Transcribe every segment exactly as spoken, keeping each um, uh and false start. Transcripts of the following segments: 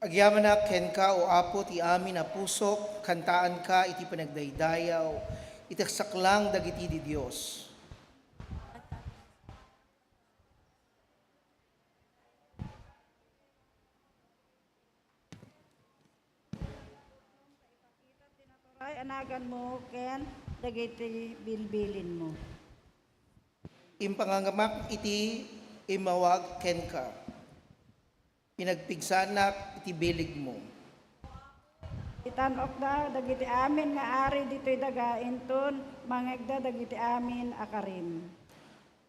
Agyamanak kenka, O Apo, ti amin a pusok, kantaanka iti panagdaydayaw, iti agsaklang dagiti didios. Ay, anaganmo ken dagiti bilbilinmo. Impangangamak iti immawag kenka. Pinagpigsanak iti biligmo. Itan-okda dagiti amin nga ari ditoy daga inton mangngegda dagiti amin a karim.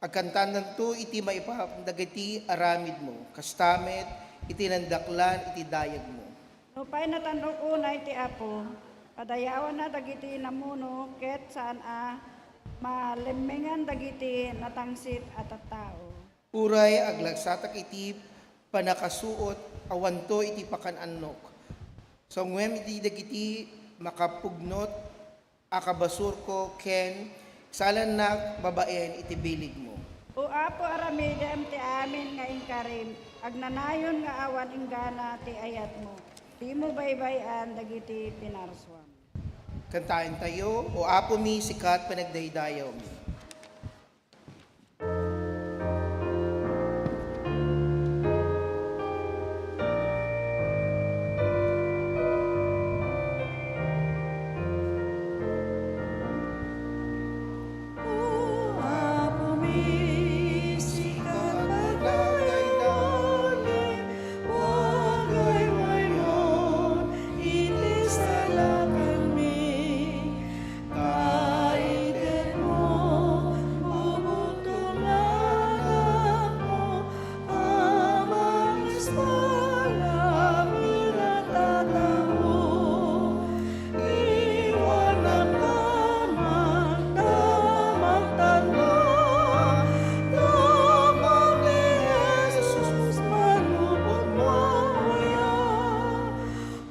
Agkantananto iti maipapan dagiti aramidmo, kasta met iti nandaklan iti dayagmo. Nupay natan-ok unay ti Apo, padayawanna dagiti namuno ket saan a malemmengan dagiti natangsit a tattao. Uray aglagsatak iti pannakasuot, awanto iti pakan-annok. Sanguen iti dagiti makapugnot a kabasurko ken salannak babaen iti biligmo. O Apo, aramidem ti amin nga inkarim, agnanayon nga awan inggana ti ayatmo. Dimo baybay-an dagiti pinarsuam. Kantaentayo, O Apo mi, sika ti panagdaydayawmi.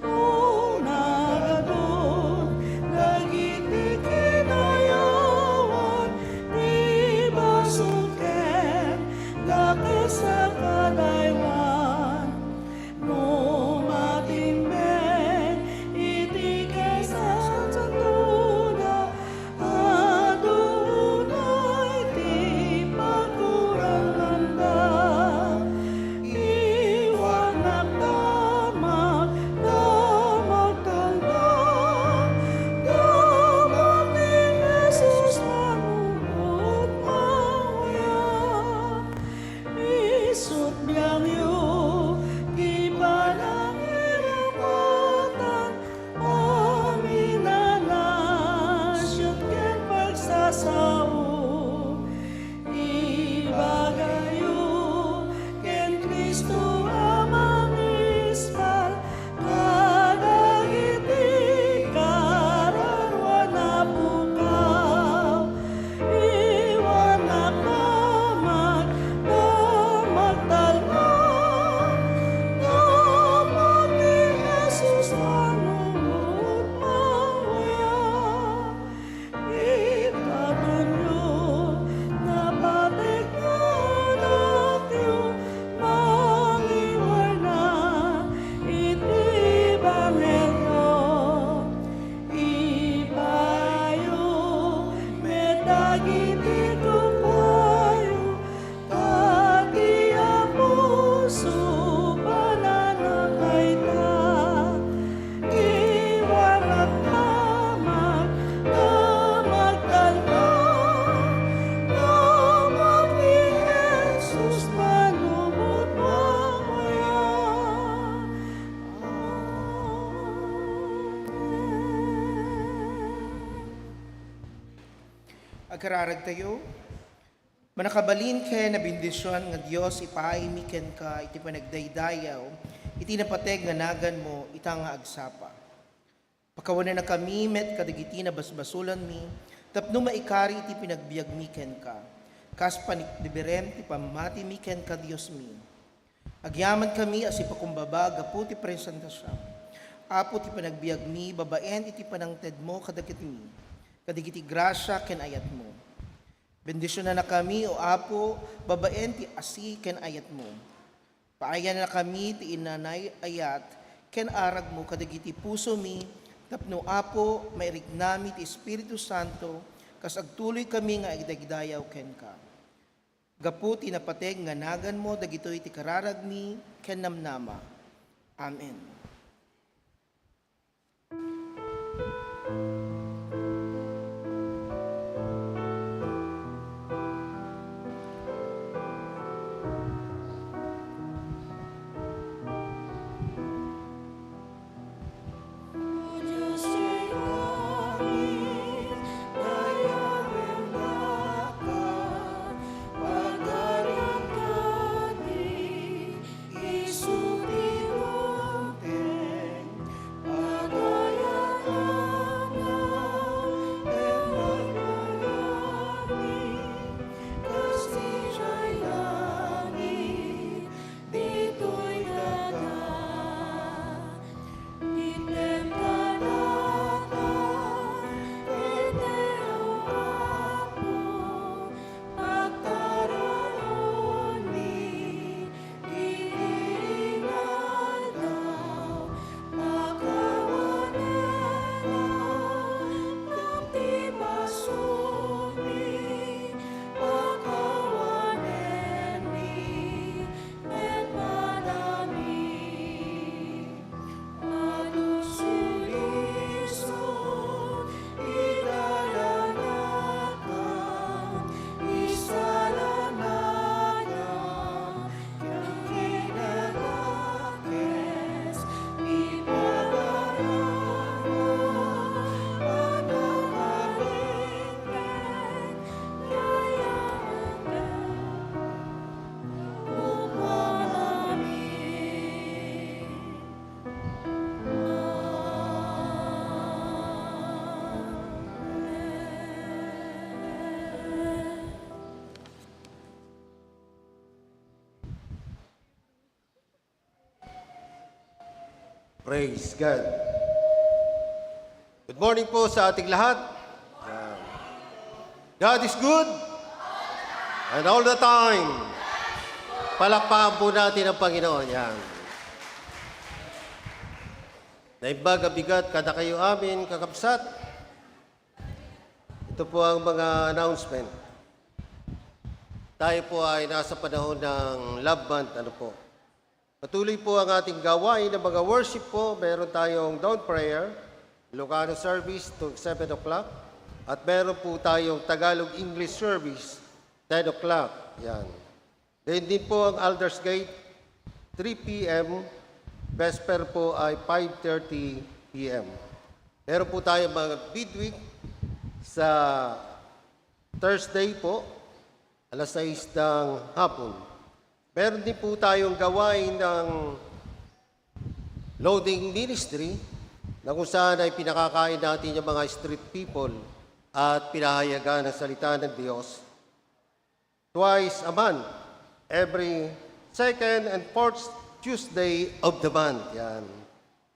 Unay nagadu dagiti kinayawan ti basol ken dakes a kadaywan. No matimbeng iti kaisasaantoda, adu unay ti pakuranganda. Iwanak damag, damag talna, damag ni Jesus manubot mawaya. Isut biangyo ti panangirapatan, paminanasiot ken pagsasao. Ibagayo ken Cristo a mangispal kadagiti kararuan a pukaw. Iwanak damag, damag talna, damag ni Jesus manubot mawaya. Ikatonyo, napatik nga anakyo, mangiwarna iti ebanghelio. Ibayo met dagiti kukuayo, ta ti Apo subanana kayta. Iwanak damag, damag talna, damag ni Jesus manubot mawaya. Amen. Agkararagtayo. Mannakabalin ken nabendision nga Dios, ipaaymi kenka iti panagdaydayaw iti napateg nga naganmo ita nga agsapa. Pakawanennakami met kadagiti nabasbasolanmi tapno maikari iti panagbiagmi kenka, kas panagbiberem ti pammatimi kenka, Diosmi. Agyamankami a sipakumbaba gapu ti presentasiam, Apo, ti panagbiagmi babaen iti panangtedmo kadagitimi, kadagiti grasia ken ayatmo. Bendisionannakami, O Apo, babaen ti asi ken ayatmo. Paayannakami ti inanay-ayat ken aragmo kadagiti pusomi, tapno, Apo, mairiknami ti Espiritu Santo, kas agtuloykami nga agdaydayaw kenka. Gapu ti napateg nga naganmo, dagitoy ti kararagmi ken namnama. Amen. Praise God. Good morning po sa ating lahat. Yan. God is good. And all the time. Palakpakan po natin ang Panginoon. Yan. Naimbag a bigat kadakayo amin, kakabsat. Ito po ang mga announcement. Tayo po ay nasa panahon ng love month, ano po. Patuloy po ang ating gawain ng mga worship po. Meron tayong dawn prayer, Ilocano service to seven o'clock. At meron po tayong Tagalog English service, ten o'clock. Yan. Gayon din po ang Aldersgate, three p.m. Vesper po ay five thirty p.m. Meron po tayong mga midweek sa Thursday po, alas sais ng hapon. Meron din po tayong gawain ng loading ministry na kung saan ay pinakakain natin yung mga street people at pinahayagan ang salita ng Diyos twice a month, every second and fourth Tuesday of the month. Yan.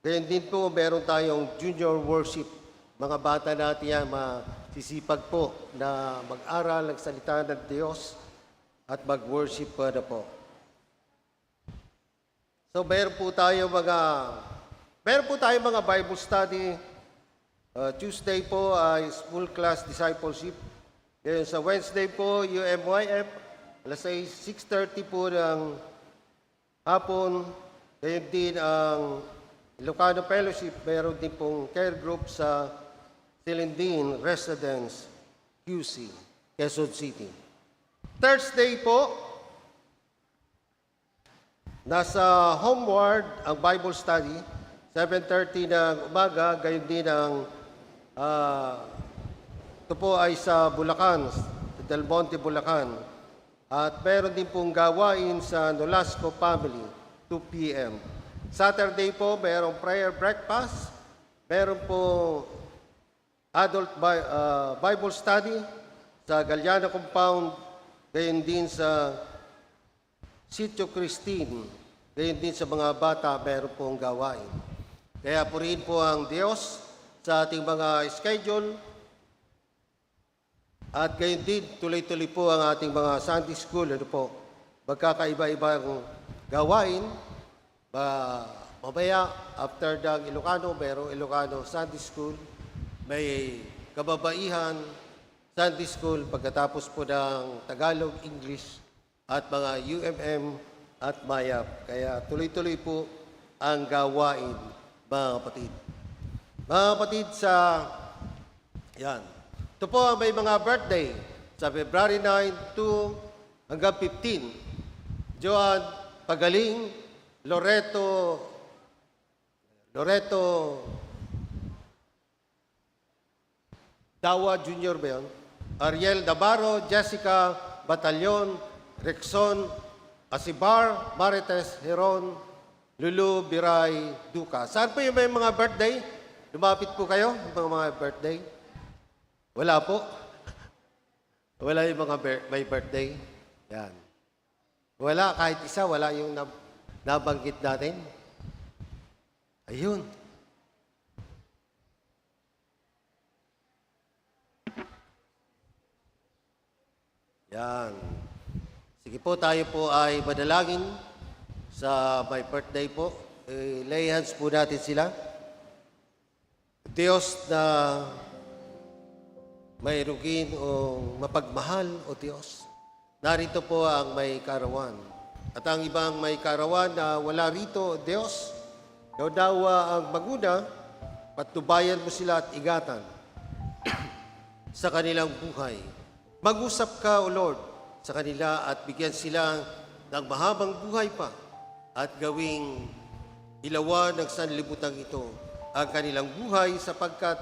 Ganyan din po, meron tayong junior worship. Mga bata natin yan, masisipag po na mag-aral ng salita ng Diyos at mag-worship po na po. So, meron po tayo mga, meron po tayo mga Bible study. Uh, Tuesday po ay small class discipleship. Ngayon sa Wednesday po, U M Y F, alas sais, six thirty po ng hapon. Gayon din ang Ilocano Fellowship, meron din pong care group sa Silindin Residence, Q C, Quezon City. Thursday po, nasa Homeward ang Bible study, seven thirty ng umaga, gayon din ang, ah, ito po ay sa Bulacan, sa Del Monte, Bulacan. At meron din pong gawain sa Nolasco family, two p.m. Saturday po, merong prayer breakfast, meron po adult Bi-, ah, Bible study sa Galiano Compound, gayon din sa Sitio Christine, gayon din sa mga bata, meron pong gawain. Kaya purihin po ang Diyos sa ating mga schedule at gayon din, tuloy-tuloy po ang ating mga Sunday school, ano po, magkakaiba-ibang gawain, ba, Mamaya, after ng Ilocano, mayroong Ilocano Sunday School, may kababaihan Sunday School, pagkatapos po ng Tagalog, English, at mga U M M at Mayap. Kaya tuloy-tuloy po ang gawain, mga kapatid. Mga kapatid, sa, yan. Ito po ang may mga birthday sa February nine to hanggang fifteen. Joan Pagaling, Loreto, Loreto Dawa Junior ba yun? Ariel Navarro, Jessica Batallon, Rexon Asibar, Marites Heron, Lulu Biray Duca. Saan po yung may mga birthday? Lumapit po kayo, yung mga, mga birthday. Wala po. Wala yung mga bir- may birthday. Yan. Wala, kahit isa, wala yung nab- nabanggit natin. Ayun. Yan. Sige po, tayo po ay manalangin sa my birthday po. Eh, lay hands po natin sila. Diyos na mairugin o mapagmahal, O Diyos, narito po ang may kaarawan. At ang ibang may kaarawan na wala rito, O Diyos, ikaw dawa ang manguna, patnubayan mo sila at ingatan sa kanilang buhay. Mag-usap ka, O Lord, sa kanila at bigyan sila ng mahabang buhay pa at gawing ilawan ng sanlibutan ito ang kanilang buhay, sapagkat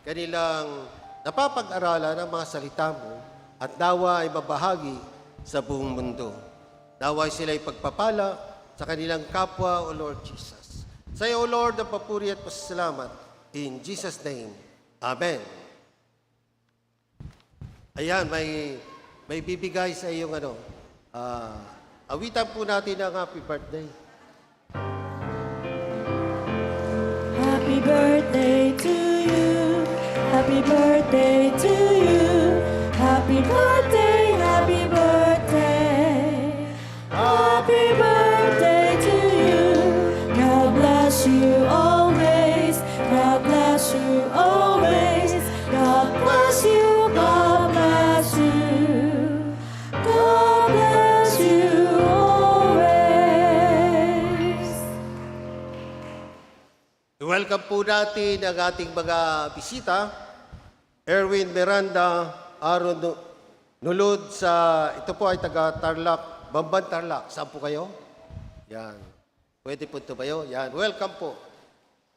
kanilang napapag-aralan ang mga salita mo at dawa ay mabahagi sa buong mundo. Dawa ay sila'y pagpapala sa kanilang kapwa, O Lord Jesus. Sa iyo, O Lord, ang papuri at pasasalamat. In Jesus' name, Amen. Ayan, may, may bibigay sa iyong ano, ah, awitan po natin ang happy birthday. Happy birthday to you. Happy birthday to you. Happy birthday, happy birthday. Happy birthday to you. God bless you always. God bless you always. God bless you. God bless you. God bless you always. Welcome po natin ang ating mga bisita. Erwin Miranda, Aaron Nu-, Nulod sa, ito po ay taga Tarlac, Bamban Tarlac. Saan po kayo? Yan. Pwede po tumayo. Yan. Welcome po.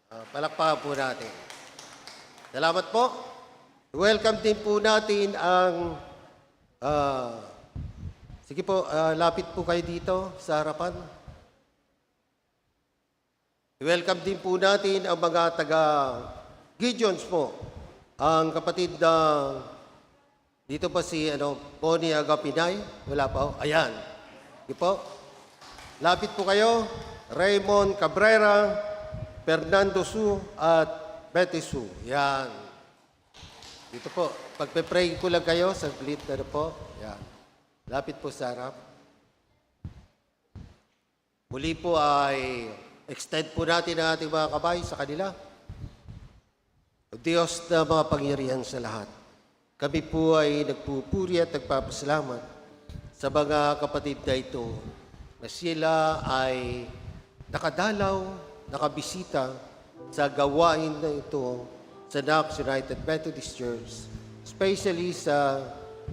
Ah, palakpakan po natin. Salamat po. Welcome din po natin ang, ah, sige po, ah, lapit po kayo dito sa harapan. Welcome din po natin ang mga taga Gideons po. Ang kapatid na dito pa si, ano, Bonnie Agapinay. Wala pa, oh. Ayan. Sige po. Lapit po kayo. Raymond Cabrera, Fernando Su, at Betty Su. Yan. Dito po. Pagpe-pray ko lang kayo. Saglit na po. Yan. Lapit po sa harap. Muli po ay extend po natin ang ating mga kamay sa kanila. O Diyos na makapangyarihan sa lahat, kami po ay nagpupuri at nagpapasalamat sa mga kapatid na ito na sila ay nakadalaw, nakabisita sa gawain na ito sa Knox United Methodist Church, especially sa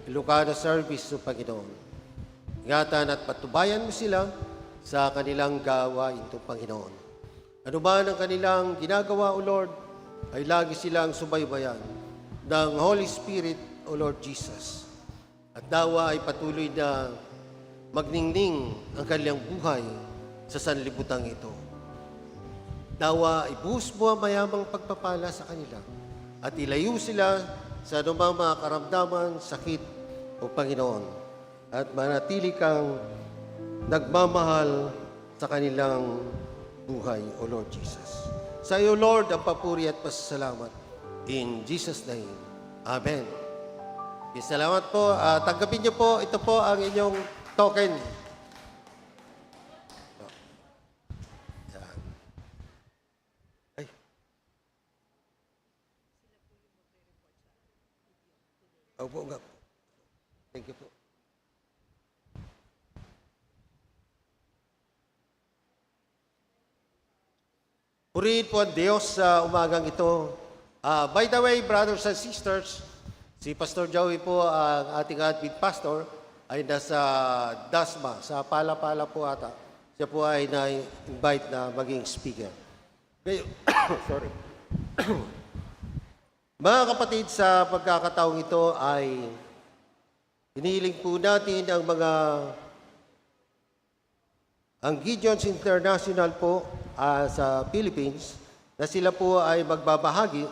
Ilocano service, O Panginoon. Ingatan at patnubayan mo sila sa kanilang gawain, O Panginoon. Ano man ang kanilang ginagawa, O Lord, ay lagi silang subaybayan ng Holy Spirit, O Lord Jesus. At dawa ay patuloy na magningning ang kanilang buhay sa sanlibutan ito. Dawa ibuhos mo ang mayamang pagpapala sa kanila at ilayo sila sa anumang mga karamdaman, sakit, O Panginoon, at manatili kang nagmamahal sa kanilang buhay, O Lord Jesus. Sa iyo, Lord, ang papuri at pasasalamat. In Jesus' name, Amen. Okay, salamat po. Ah, tanggapin niyo po, ito po ang inyong token. Yan. Thank you po. Purihin po ang Diyos sa umagang ito. Ah, by the way, brothers and sisters, si Pastor Joey po, ang ating admin pastor, ay nasa Dasma, sa Palapala po ata. Siya po ay na-invite na maging speaker. Ngayon, sorry. Mga kapatid, sa pagkakataong ito ay hinihiling po natin ang mga, ang Gideons International po, ah, sa Philippines, na sila po ay magbabahagi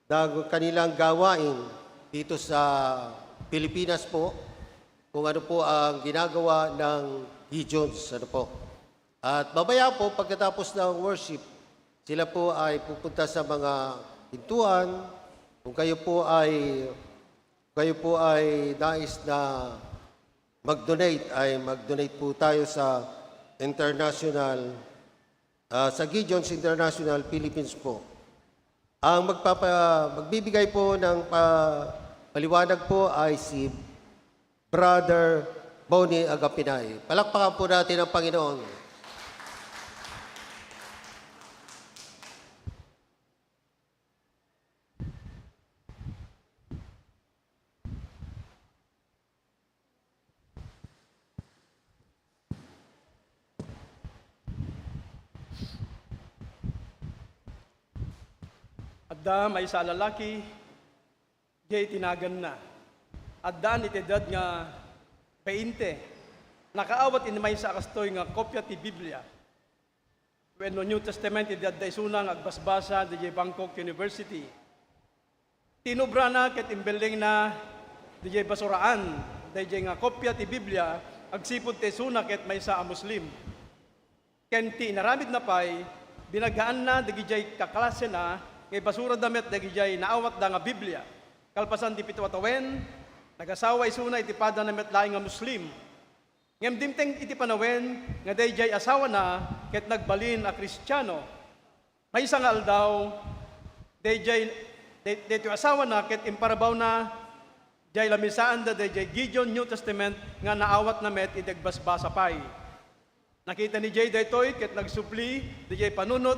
ng kanilang gawain dito sa Pilipinas po, kung ano po ang ginagawa ng Gideons, ano po. At mamaya po, pagkatapos ng worship, sila po ay pupunta sa mga pintuan. Kung kayo po ay, kayo po ay nais na mag-donate, ay mag-donate po tayo sa international, ah, sa Gideons International Philippines po. Ang magpapa-, magbibigay po ng pa-, paliwanag po ay si Brother Bonnie Agapinay. Palakpakan po natin ang Panginoon. Adda maysa a lalaki, diay tinaganna. Addaan iti edad nga bainte. Nakaawat iti maysa a kastoy nga kopia ti Biblia wenno New Testament idi adda isuna nga agbasbasa didiay Bangkok University. Tinubrana ket imbellengna didiay basuraan daydiay nga kopia ti Biblia agsipud ta isuna ket maysa a Muslim. Ken ti inaramidna pay, binagaanna dagidiay kaklasena nga ibasurada met dagidiay naawatda nga Biblia. Kalpasan ti pito a tawen, nagasawa isuna iti padana met laeng nga Muslim. Ngem dimteng iti panawen nga daydiay asawana ket nagbalin a Kristiano. Maysa nga aldaw, daydiay, day-, daytoy asawana ket imparabawna diay lamisaanda daydiay Gideon New Testament nga naawatna met idi agbasbasa pay. Nakita ni Jay daytoy ket nagsubli daydiay panunot,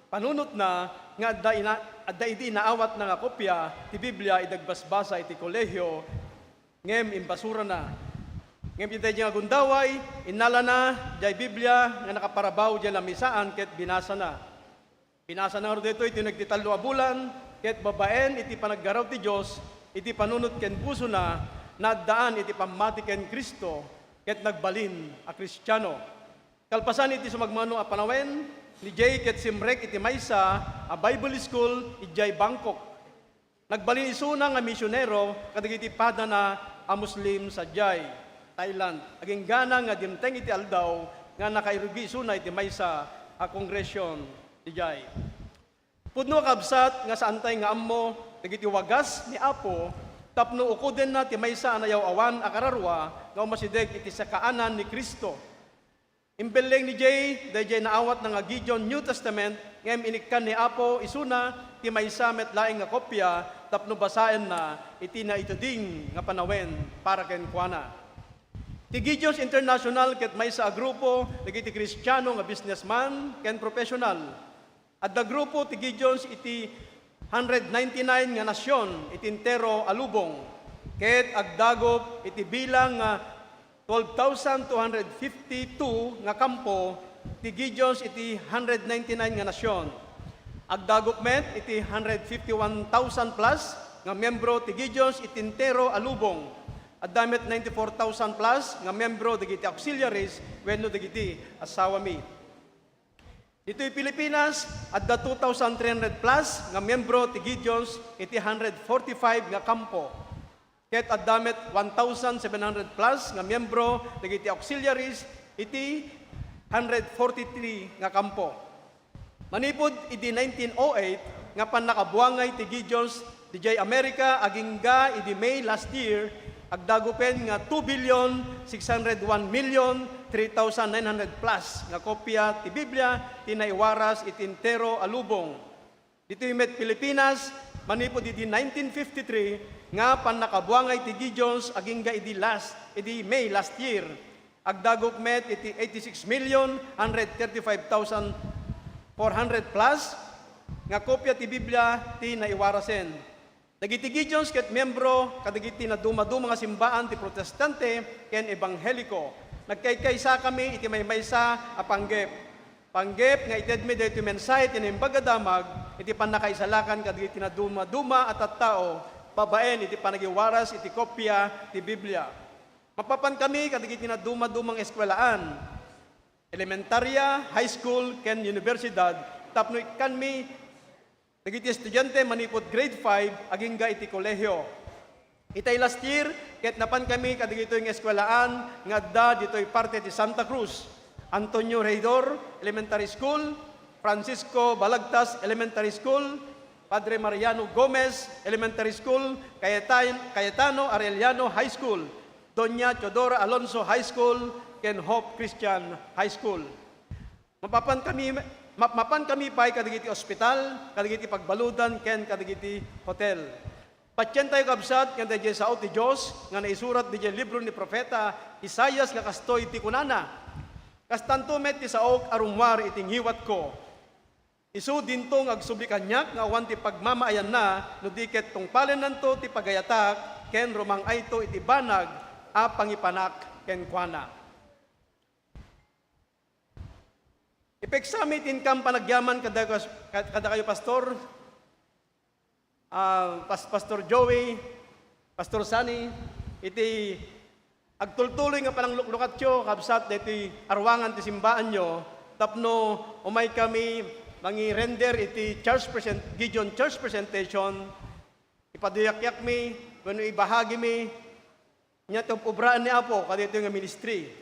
panunotna nga adda ina-, adda idi inaawatna nga kopia ti Biblia idi agbasbasa iti kolehio. Ngem imbasurana. Ngem iti daydiay nga gundaway, innalana diay Biblia nga nakaparabaw diay lamisaan ket binasana. Binasana ngarud daytoy iti nagtitallo a bulan, ket babaen iti panaggaraw ti Dios iti panunot ken pusona, naaddaan iti pammati ken Cristo, ket nagbalin a Kristiano. Kalpasan iti sumagmamano a panawen, ni Jay ket simrek iti maysa a Bible school idiay Bangkok. Nagbalin isuna nga misionero kadagiti padana a Muslim sadiay Thailand. Aginggana nga dimteng iti aldaw nga nakairugi isuna iti maysa a kongregasyon idiay. Pudno a kabsat nga saantay nga ammo dagiti wagas ni Apo tapno ukodenna ti maysa a nayaw-awan a kararua nga umasideg iti sakaanan ni Cristo. Imbelleng ni Jay daydiay naawatna nga Gideon New Testament, ngem inikkan ni Apo isuna ti maysa met laeng nga kopia tapno basaenna iti naiteding nga panawen para kenkuana. Ti Gideons International ket maysa a grupo dagiti Kristiano nga businessman ken professional. Adda grupo ti Gideons iti hundred ninety-nine nga nasion iti entero a lubong, ket agdagop iti bilang nga twelve thousand two hundred fifty-two nga kampo ti Gideons iti hundred ninety-nine nga nasion. Agdagop met iti hundred fifty-one thousand plus nga miyembro ti Gideons iti entero a lubong. Adda met ninety-four thousand plus nga miyembro dagiti auxiliaries wenno dagiti asawami. Ditoy Pilipinas, adda two thousand three hundred plus nga miyembro ti Gideons iti hundred forty-five nga kampo. Ket adda met one thousand seven hundred plus nga miyembro dagiti auxiliaries iti hundred forty-three nga kampo. Manipud idi nineteen oh eight nga pannakabuangay ti Gideons didiay Amerika agingga idi May last year, agdagupen nga two billion six hundred one million three thousand nine hundred plus nga kopia ti Biblia ti naiwaras iti entero a lubong. Ditoy met Pilipinas, manipud idi nineteen fifty-three nga pannakabuangay ti Gideons agingga idi last, idi May last year. Agdaguk met iti eighty-six million one hundred thirty-five thousand four hundred plus nga kopia ti Biblia ti naiwarasen. Dagiti Gideons ket miyembro kadagiti nadumaduma nga simbaan ti Protestante ken Ebangheliko. Nagkaykaysakami iti maymaysa a panggep. Panggep nga itedmi daytoy mensahe ti Naimbag a Damag iti pannakaisalakan kadagiti nadumaduma a tattao babaen iti panagiwaras iti kopia ti Biblia. Mapapankami kadagiti nadumaduma nga eskuelaan, elementarya, high school, ken universidad tapno ikkanmi dagiti estudiante manipud grade five agingga iti kolehio. Itay last year, ket napankami kadagitoy nga eskuelaan nga adda ditoy parte ti Santa Cruz, Antonio Reydor Elementary School, Francisco Balagtas Elementary School, Padre Mariano Gomez Elementary School, Cayetan-, Cayetano Arellano High School, Doña Teodora Alonso High School, ken Hope Christian High School. Mapapankami, ma-, mapankami pay kadagiti ospital, kadagiti pagbaludan, ken kadagiti hotel. Patientayo, kabsat, nga daydiay sao ti Dios nga naisurat didiay libro ni profeta Isaias nga kastoy ti kunana, "Kastanto met ti saok a rummuar iti ngiwatko. Isu dinto nga agsubli kaniak nga awan ti pagmamaayanna, no di ket tungpalennanto ti pagayatak ken rumang-ayto iti banag a pangipanak kenkuana." Ipeksami ti inkam panagyaman kada-, kadakayo, Pastor, ah, Pas-, Pastor Joey, Pastor Sunny, iti agtultuloy nga panangluklukatyo, kabsat, daytoy aruangan ti simbaanyo, tapno umay kami mangi-render iti church present-, Gideon church presentation, ipaduyakyakmi, wenno ibahagimi, nia ti ob-obraan ni Apo kadaytoy nga ministry.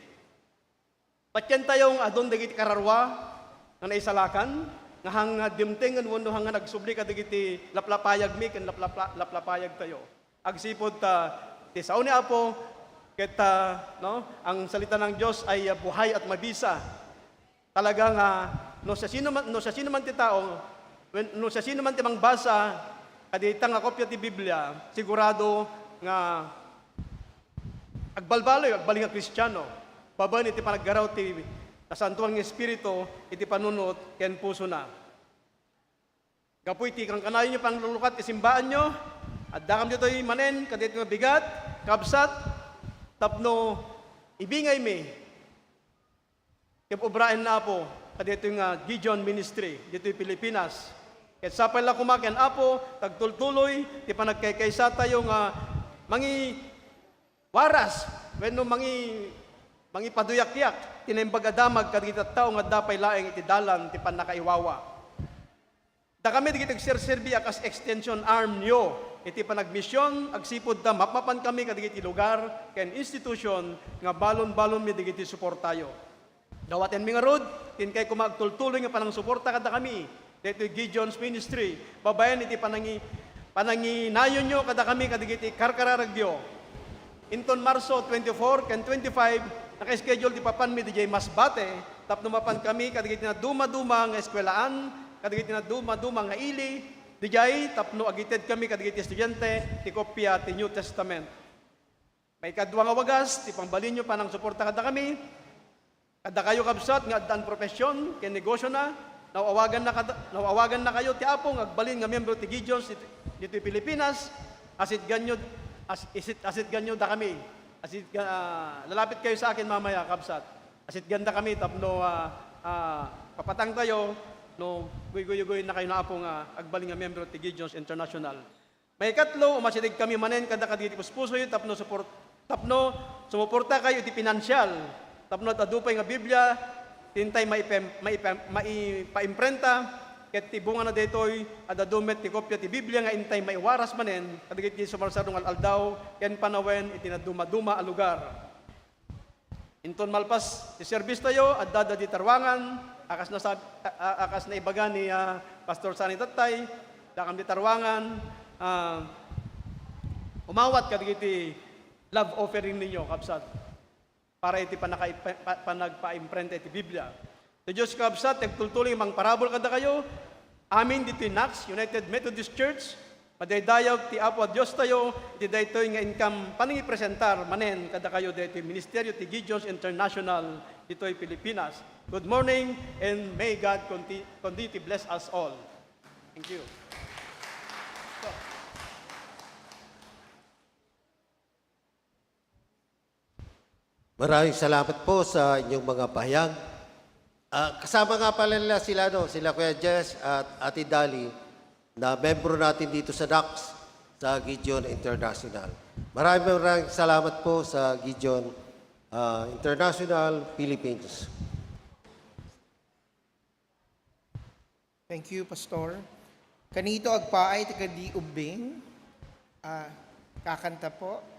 Patientayo nga adun dagiti kararua nga naisalakan, nga hang-, nga dimtengen wenno hanggan agsubli kadagiti laplapayagmi ken laplapa-, laplapayagtayo. Agsipud ta ti sao ni Apo ket ta, no, ang salita ng Diyos ay, ah, buhay at mabisa. Talaga nga, no siasino man, no siasino man ti tao, wen-, no siasino man ti mangbasa kadayta nga kopia ti Biblia, sigurado nga agbalbaloy, agbalin nga Kristiano, babaen iti panaggaraw ti Nasantoan nga Espiritu iti panunot ken pusona. Gapu iti kankanayonyo pananglukat ti simbaanyo, addakam ditoy manen kadaytoy nga bigat, kabsat, tapno ibingaymi ti ob-obraen ni Apo kadaytoy nga Gideon Ministry ditoy Pilipinas. Ket sapay la koma ken Apo, tagtultuloy ti panagkaykaysatayo nga mangiwaras wenno mangi-, mangipaduyakyak ti Naimbag a Damag kadagiti tattao nga adda pay laeng iti dalan ti pannakaiwawa. Dakami dagiti agserserbi a kas extension arm-yo iti panagmision, agsipud ta mapmapankami kadagiti lugar ken institution nga balon-balonmi dagiti suportayo. Dawatenmi ngarud ti inkay koma agtultuloy nga panangsuporta kadakami daytoy Gideon's Ministry, babaen iti panangi-, pananginayonyo kadakami kadagiti karkararagyo. Inton Marso twenty-four ken twenty-five, naka-schedule ti papanmi didiay Masbate tapno mapankami kadagiti nadumaduma nga eskuelaan, kadagiti nadumaduma nga ili, didiay tapno agitedkami kadagiti estudiante ti kopia ti New Testament. Maikadua nga wagas ti pangbalinyo panangsuporta kadakami. Kadakayo, kabsat, nga addaan profession ken negosiona, naw-awaganna kada-, naw-awagannakayo ti Apo nga agbalin nga miyembro ti Gideons ditoy, ditoy Pilipinas. Asitganyo, as-, isit-, asitganyo dakami. Asit-, ah, lalapit kayo sa akin mamaya, kabsat. Asitgandakami tapno, ah, ah, papatangtayo no guyguy-guyguynakayo ni Apo nga agbalin nga miyembro ti Gideons International. Maikatlo, umasidegkami manen kada kadagiti puspusoyo tapno suport-, tapno sumuportakayo iti pinansial, tapno ad-adu pay nga Biblia ti intay maipem-, maipem-, maipaimprenta, ket ti bungana daytoy, ad-adu met ti kopia ti Biblia nga intay maiwaras manen kadagiti sumarsaro nga al-aldaw ken panawen iti nadumaduma a lugar. Inton malpas ti serbistayo, adda daydi taruangan a kas nasab-, a, a, a kas naibaga ni, ah, Pastor Sani Tattay, dakam di taruangan, ah, umawat kadagiti love offering ninyo, kabsat, para iti panaka-, pa-, panagpaimprenta iti Biblia. Ti Dios, kabsat, ti agtultuloy mangparabur kadakayo, amin ditoy Knox United Methodist Church, Kadaydayag ti Apo a Diostayo iti daytoy nga inkam panangipresentar manen kadakayo daytoy ministerio ti Gideons International ditoy Pilipinas. Good morning and may God conti-, continue to bless us all. Thank you. Maraming salamat po sa inyong mga pahayag. Ah, kasama nga pala nila sila, no, sila Kuya Jess at Ate Dali na membro natin dito sa dax sa Gideon International. Maraming maraming salamat po sa Gideon ah, International Philippines. Thank you, Pastor. Kanito agpaay ti kadi ubbing? Ah, kakanta po.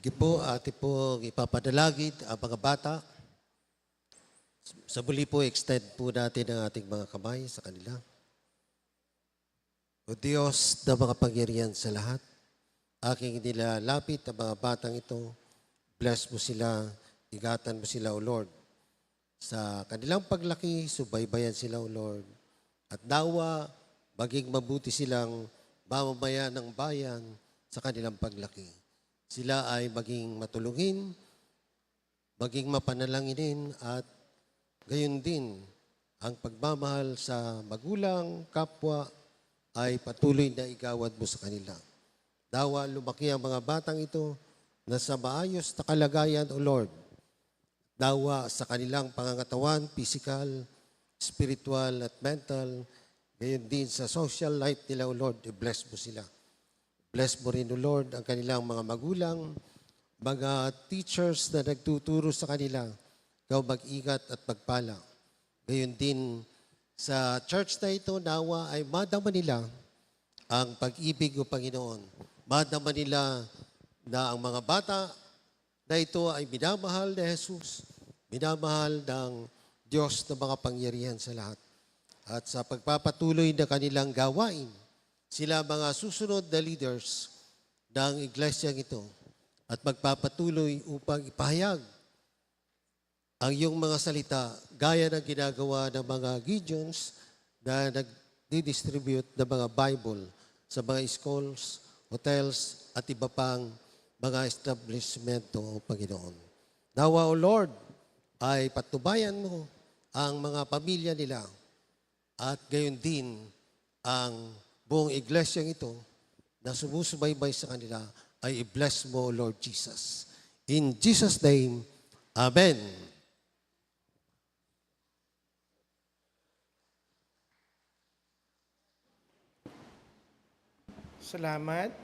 Sige po, ati po, ipapadalagid ang mga bata. Sa muli po, extend po natin ang ating mga kamay sa kanila. O Diyos na makapangyarihan sa lahat, aking nilalapit ang mga batang ito. Bless mo sila, ingatan mo sila, O Lord. Sa kanilang paglaki, subaybayan sila, O Lord. At nawa, maging mabuti silang mamamayan ng bayan sa kanilang paglaki. Sila ay maging matulungin, maging mapanalanginin, at gayon din ang pagmamahal sa magulang, kapwa, ay patuloy na igawad mo sa kanila. Nawa lumaki ang mga batang ito na sa maayos na kalagayan, O Lord. Nawa sa kanilang pangangatawan, pisikal, spiritual, at mental, gayon din sa social life nila, O Lord, i-bless mo sila. Bless mo rin, O Lord, ang kanilang mga magulang, mga teachers na nagtuturo sa kanila. Ikaw mag-ingat at magpala. Gayon din sa church na ito, nawa ay madama nila ang pag-ibig, O Panginoon. Madama nila na ang mga bata na ito ay minamahal ni Jesus, minamahal ng Diyos na makapangyarihan sa lahat. At sa pagpapatuloy na kanilang gawain, sila mga susunod na leaders ng iglesyang ito at magpapatuloy upang ipahayag ang iyong mga salita gaya ng ginagawa ng mga Gideons na nagdidistribute ng mga Bible sa mga schools, hotels, at iba pang mga establishmento, O Panginoon. Nawa, O Lord, ay patnubayan mo ang mga pamilya nila at gayon din ang buong iglesyang ito na sumusubaybay sa kanila ay i-bless mo, Lord Jesus. In Jesus' name, Amen. Salamat.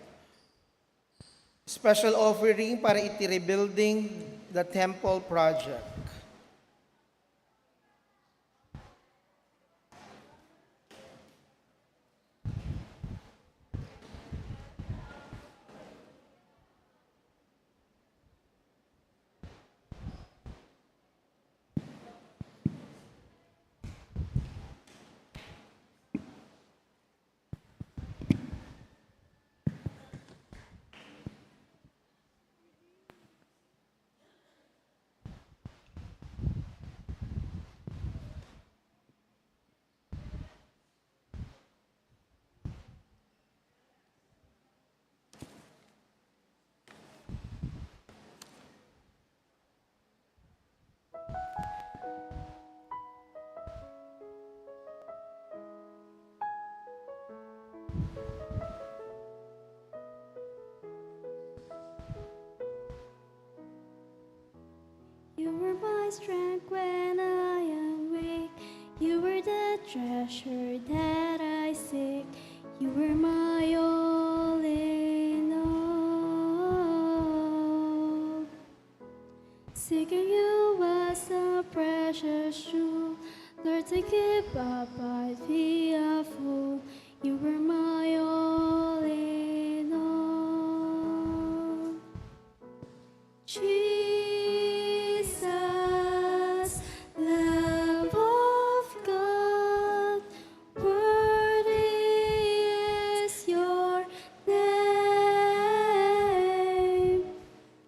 Special offering para iti rebuilding the temple project. You were my strength when I am weak. You were the treasure that I seek. You were my all in all. Seeking you was a precious jewel. Lord, to give up, I'd be a fool. You were my all in all. Jesus, Lamb of God, worthy is your name.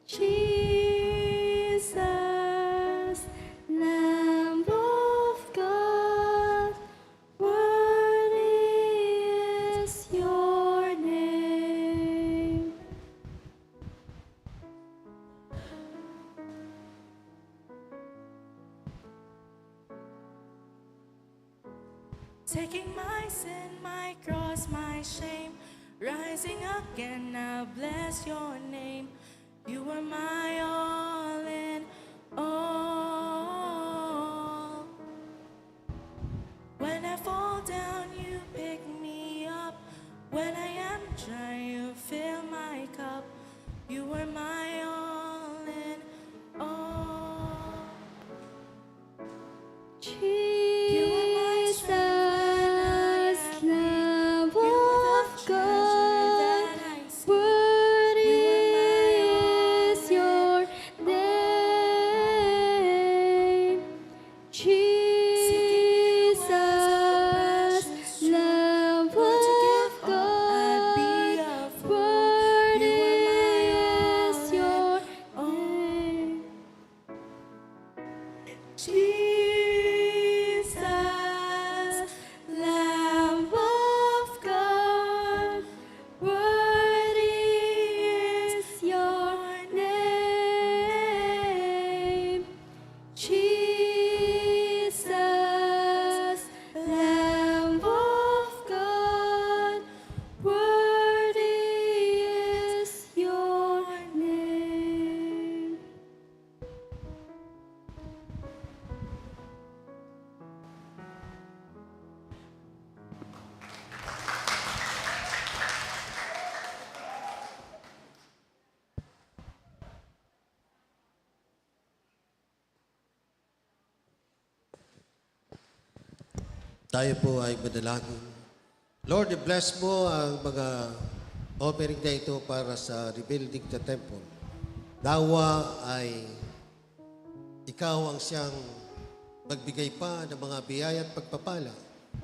Jesus, Lamb of God, worthy is your name. Taking my sin, my cross, my shame, rising again, I'll bless your name. You are my all in all. When I fall down, you pick me up. When I am dry, you fill my cup. You are my all in all. Jesus, Lamb of God, worthy is Tayo po ay manalangin. Lord, i-bless mo ang mga offering na ito para sa rebuilding the temple. Nawa ay ikaw ang siyang magbigay pa ng mga biyaya at pagpapala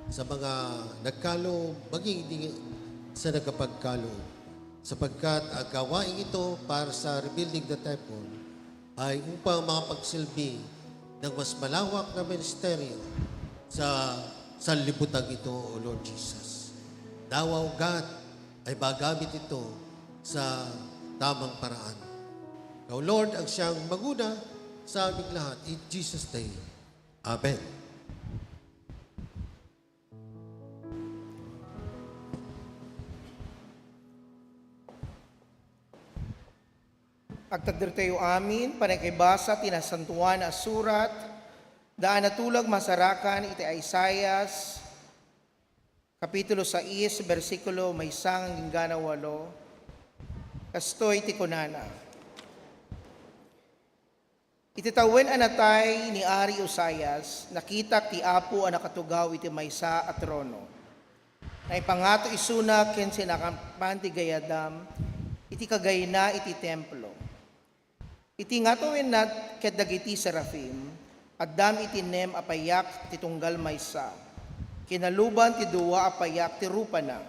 sa mga nagkaloob, maging di sa nagkapagkaloob. Sapagkat ang gawaing ito para sa rebuilding the temple ay upang makapagsilbi ng mas malawak na ministeryo sa sanlibutan ito, O Lord Jesus. Nawa, O God, ay magamit ito sa tamang paraan. Ikaw, Lord, ang siyang manguna sa aming lahat. In Jesus' name, Amen. Agtagder tayo amin, panagkaibasa ti Nasantoan a Surat, daan a tulag masarakan iti Isaias, Kapitulo sais, bersikulo maysa ngan inggana walo. Kastoy ti kunana, Iti tawen a natay ni Ari Uzzias, nakitak ti Apo a nakatugaw iti maysa a trono. Naipangato isuna ken sinakapan ti gayadam iti kagayna iti templo. Iti ngatoenna ket dagiti serafim, addam iti nem a payak ti tunggal maysa. Kinaluban ti dua a payak ti rupana.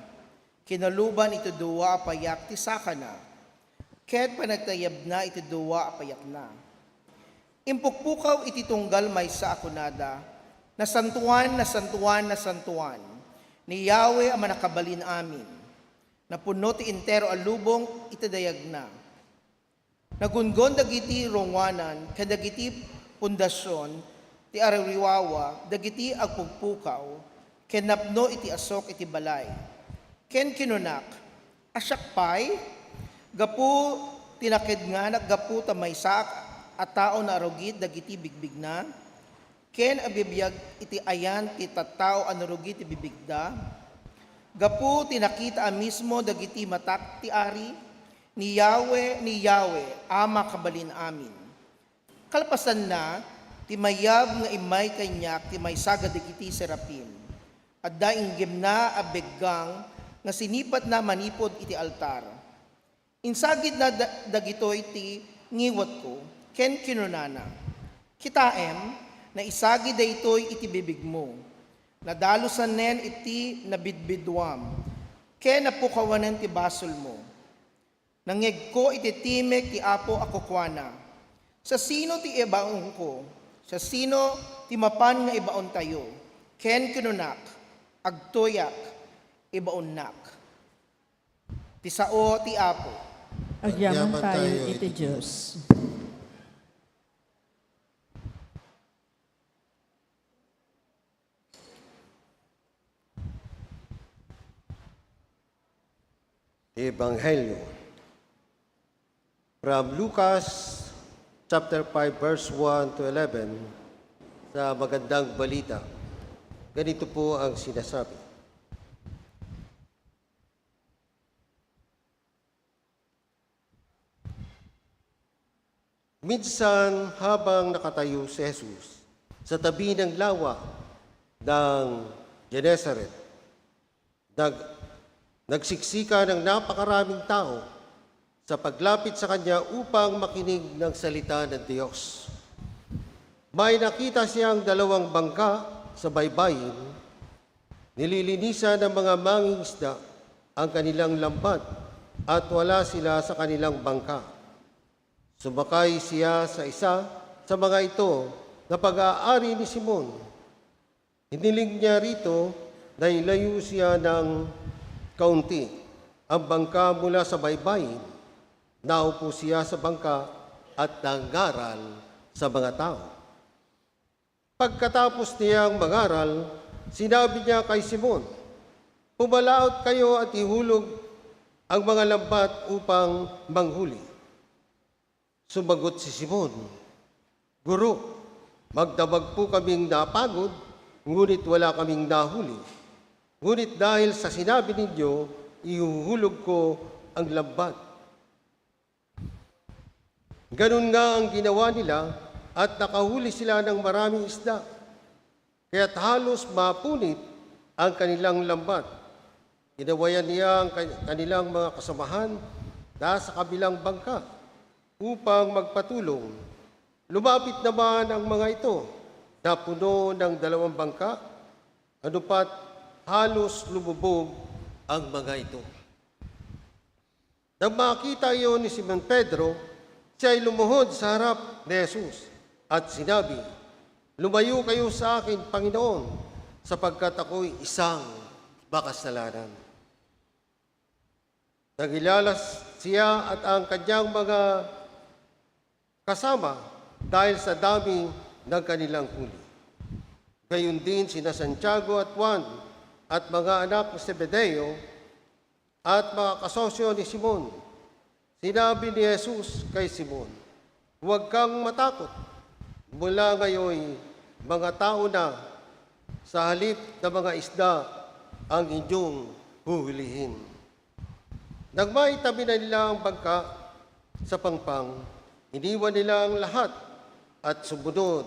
Kinaluban iti dua a payak ti sakana. Ket panagtayabna iti dua a payakna. Impukpukaw iti tunggal maysa a kunada, Nasantoan, nasantoan, nasantoan, ni Yahweh a Mannakabalin-amin. Napunno ti entero a lubong iti dayagna. Nagunggon dagiti rungoanan ken dagiti pundasion ti aruriwawa dagiti agpukpukaw ken napno iti asok iti balay. Ken kinunak, Asiak pay? Gapu ti nakednganak gapu ta maysaak a tao naarugit dagiti bigbigna? Ken abibiag iti ayan ti tattao a narugit ti bibigda? Gapu ti nakita a mismo dagiti matak ti ari, ni Yahweh, ni Yahweh, a Mannakabalin-amin. Kalpasanna, ti mayab nga immay kaniak ti maysa kadagiti serafim. Adda inggimna a beggang nga sinipatna manipud iti altar. Insagidna da-, dagitoy ti ngiwatko, ken kinunana, Kitaem, naisagid daytoy iti bibigmo. Nadalusanen iti nabidbiduam, ken napukawanen ti basolmo. Nangngegko iti timek ti Apo a kukuana, Siasino ti ibaonko? Siasino ti mapan nga ibaontayo? Ken kinunak, Agtoyak, ibaonnak. Ti sao ti Apo. Agyaman tayo iti Dios. Ti Ebanghelio from Lucas chapter five, verse one to eleven, sa Magandang Balita. Ganito po ang sinasabi. Minsan, habang nakatayo si Jesus sa tabi ng lawa ng Genesaret, nag-, nagsiksikan ang napakaraming tao sa paglapit sa kanya upang makinig ng salita ng Diyos. May nakita siyang dalawang bangka sa baybayin. Nililinisan ng mga mangingisda ang kanilang lambat at wala sila sa kanilang bangka. Sumakay siya sa isa sa mga ito na pag-aari ni Simon. Iniling niya rito, nailayo siya ng kaunti ang bangka mula sa baybayin. Naupo siya sa bangka at nangaral sa mga tao. Pagkatapos niyang mangaral, sinabi niya kay Simon, "Pumalaot kayo at ihulog ang mga lambat upang manghuli." Sumagot si Simon, "Guro, magdamag po kaming napagod, ngunit wala kaming nahuli. Ngunit dahil sa sinabi ninyo, ihuhulog ko ang lambat." Ganun nga ang ginawa nila at nakahuli sila ng maraming isda. Kaya't halos mapunit ang kanilang lambat. Ginawayan niya ang kan-, kanilang mga kasamahan da sa kabilang bangka upang magpatulong. Lumapit naman ang mga ito, napuno ng dalawang bangka, ano pat halos lumubog ang mga ito. Nang makita iyon ni Simon Pedro, siya'y lumuhod sa harap ni Jesus at sinabi, "Lumayo kayo sa akin, Panginoon, sapagkat ako'y isang makasalanan." Nagilala siya at ang kanyang mga kasama dahil sa dami ng kanilang huli. Gayon din sina Santiago at Juan at mga anak ni Zebedeo at mga kasosyo ni Simon. Sinabi ni Jesus kay Simon, "Huwag kang matakot. Mula ngayon, mga tao na sa halip na mga isda ang inyong huhulihin." Nang maitabi na nila ang bangka sa pangpang, iniwan nila ang lahat at sumunod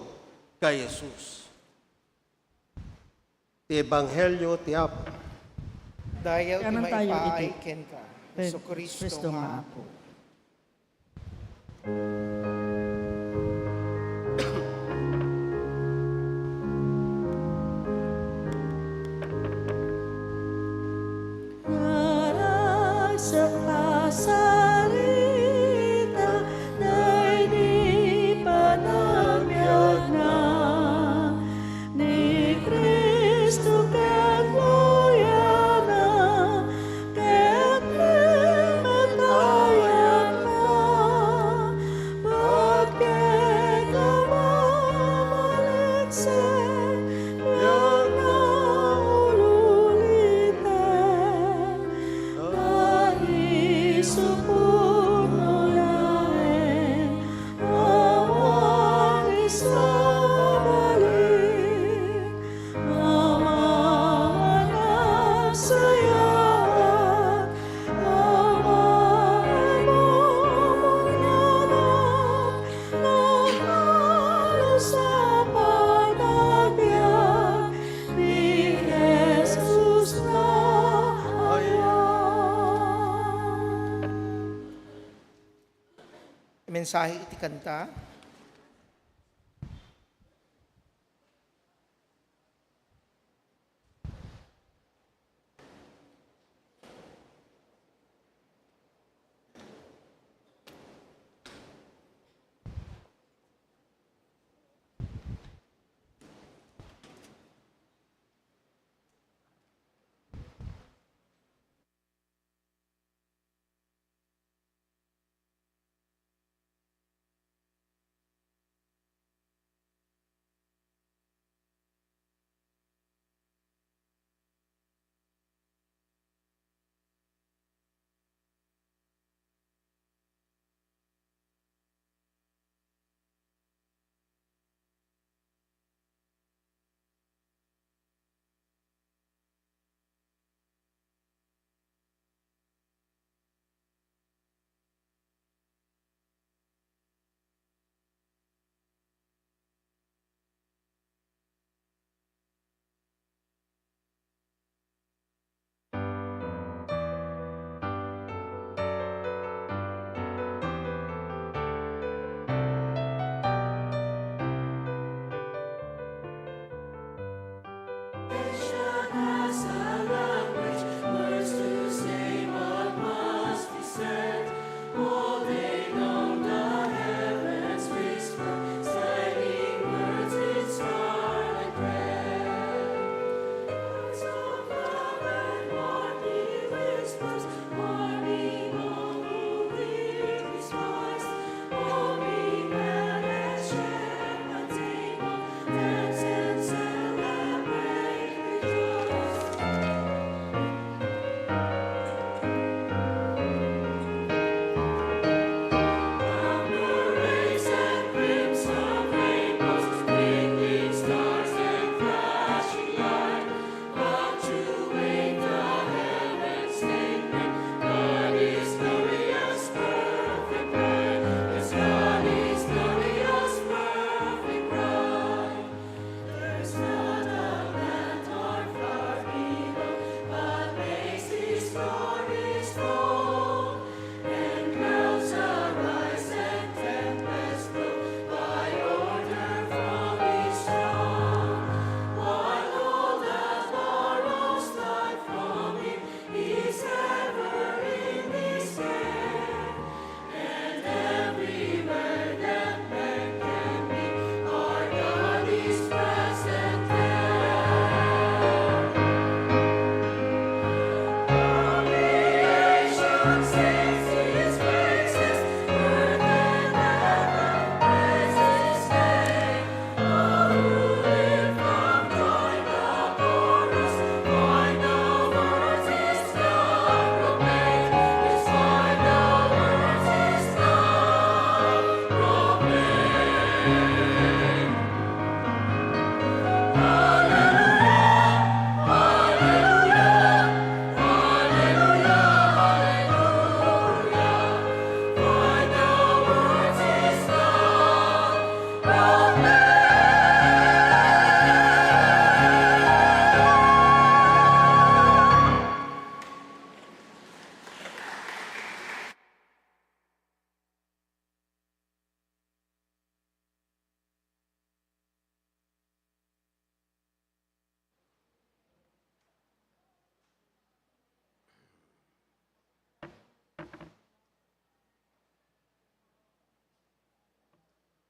kay Jesus. Ti Ebanghelyo ti Apo. Dayaw ti maipaay kenka, Jesucristo nga Apo. Naragsak a sarita, daydi panagbiagna, ni Cristo ket gloria na, ket met ayatna, patgek a mamalik sen biag na ululiten, ta isu pudno laeng awan isabali. Amangan a sayaat, amangan a mumungada, nga halos a panagbiag ni Jesus nga ayat. Mensahe iti kanta.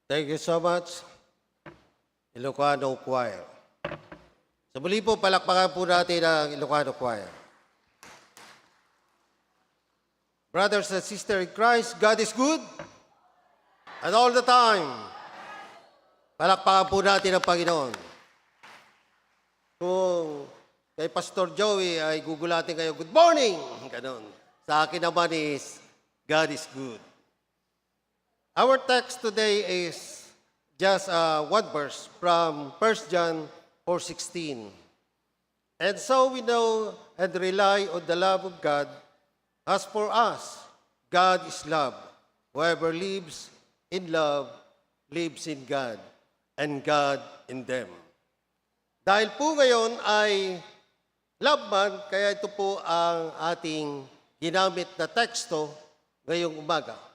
Thank you so much, Ilocano Choir. Sa muli po, palakpakan po natin ang Ilocano Choir. Brothers and sisters in Christ, God is good. And all the time. Palakpakan po natin ang Panginoon. Kung kay Pastor Joey ay gugulatin kayo, "Good morning!" Ganon. Sa akin naman is, "God is good." Our text today is just, uh, one verse from First John four sixteen. "And so we know and rely on the love of God as for us. God is love. Whoever lives in love lives in God, and God in them." Dahil po ngayon ay love month, kaya ito po ang ating ginamit na teksto ngayong umaga.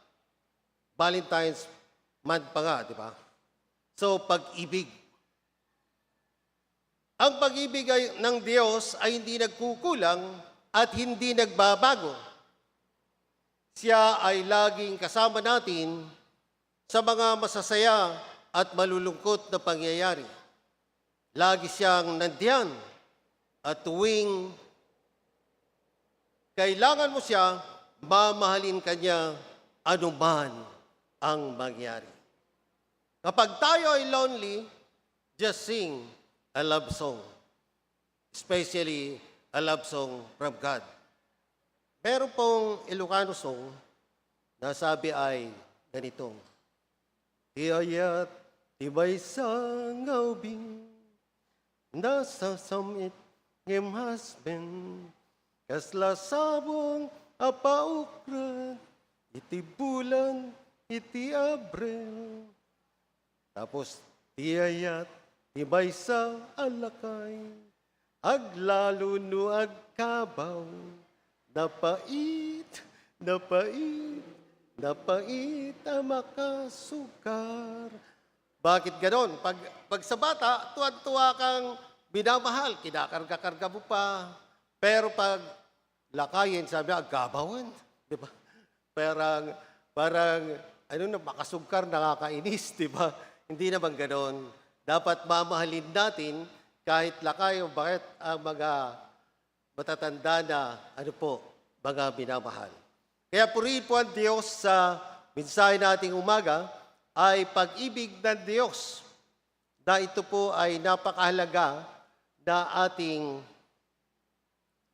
Valentine's month pa nga, di ba? So, pag-ibig. Ang pag-ibig ay, ng Diyos ay hindi nagkukulang at hindi nagbabago. Siya ay laging kasama natin sa mga masasaya at malulungkot na pangyayari. Lagi siyang nandiyan at tuwing kailangan mo siya, mamahalin ka niya anuman ang mangyari. Kapag tayo ay lonely, just sing a love song, especially a love song from God. Meron pong Ilocano song na sabi ay ganito, "Ti ayat ti maysa nga ubing, nasasam-it ngem hasben, kasla sabong a paukrad iti bulan iti Abril." Tapos, "Ti ayat ti maysa a lakay, aglalo no agkabaw, napait, napait, napait a makasukar." Bakit ganon? Pag, pag sa bata, tuwan-tuwa kang minamahal, kinakarga-karga mo pa. Pero pag lakayen, sabi, agkabawan. Di ba? Parang, parang, ano na, makasugkar, nakakainis, di ba? Hindi naman ganon. Dapat mamahalin natin kahit lakay o bakit ang mga matatanda na, ano po, mga minamahal. Kaya purihin po ang Diyos sa mensahe nating umaga ay pag-ibig ng Diyos na ito po ay napakahalaga na ating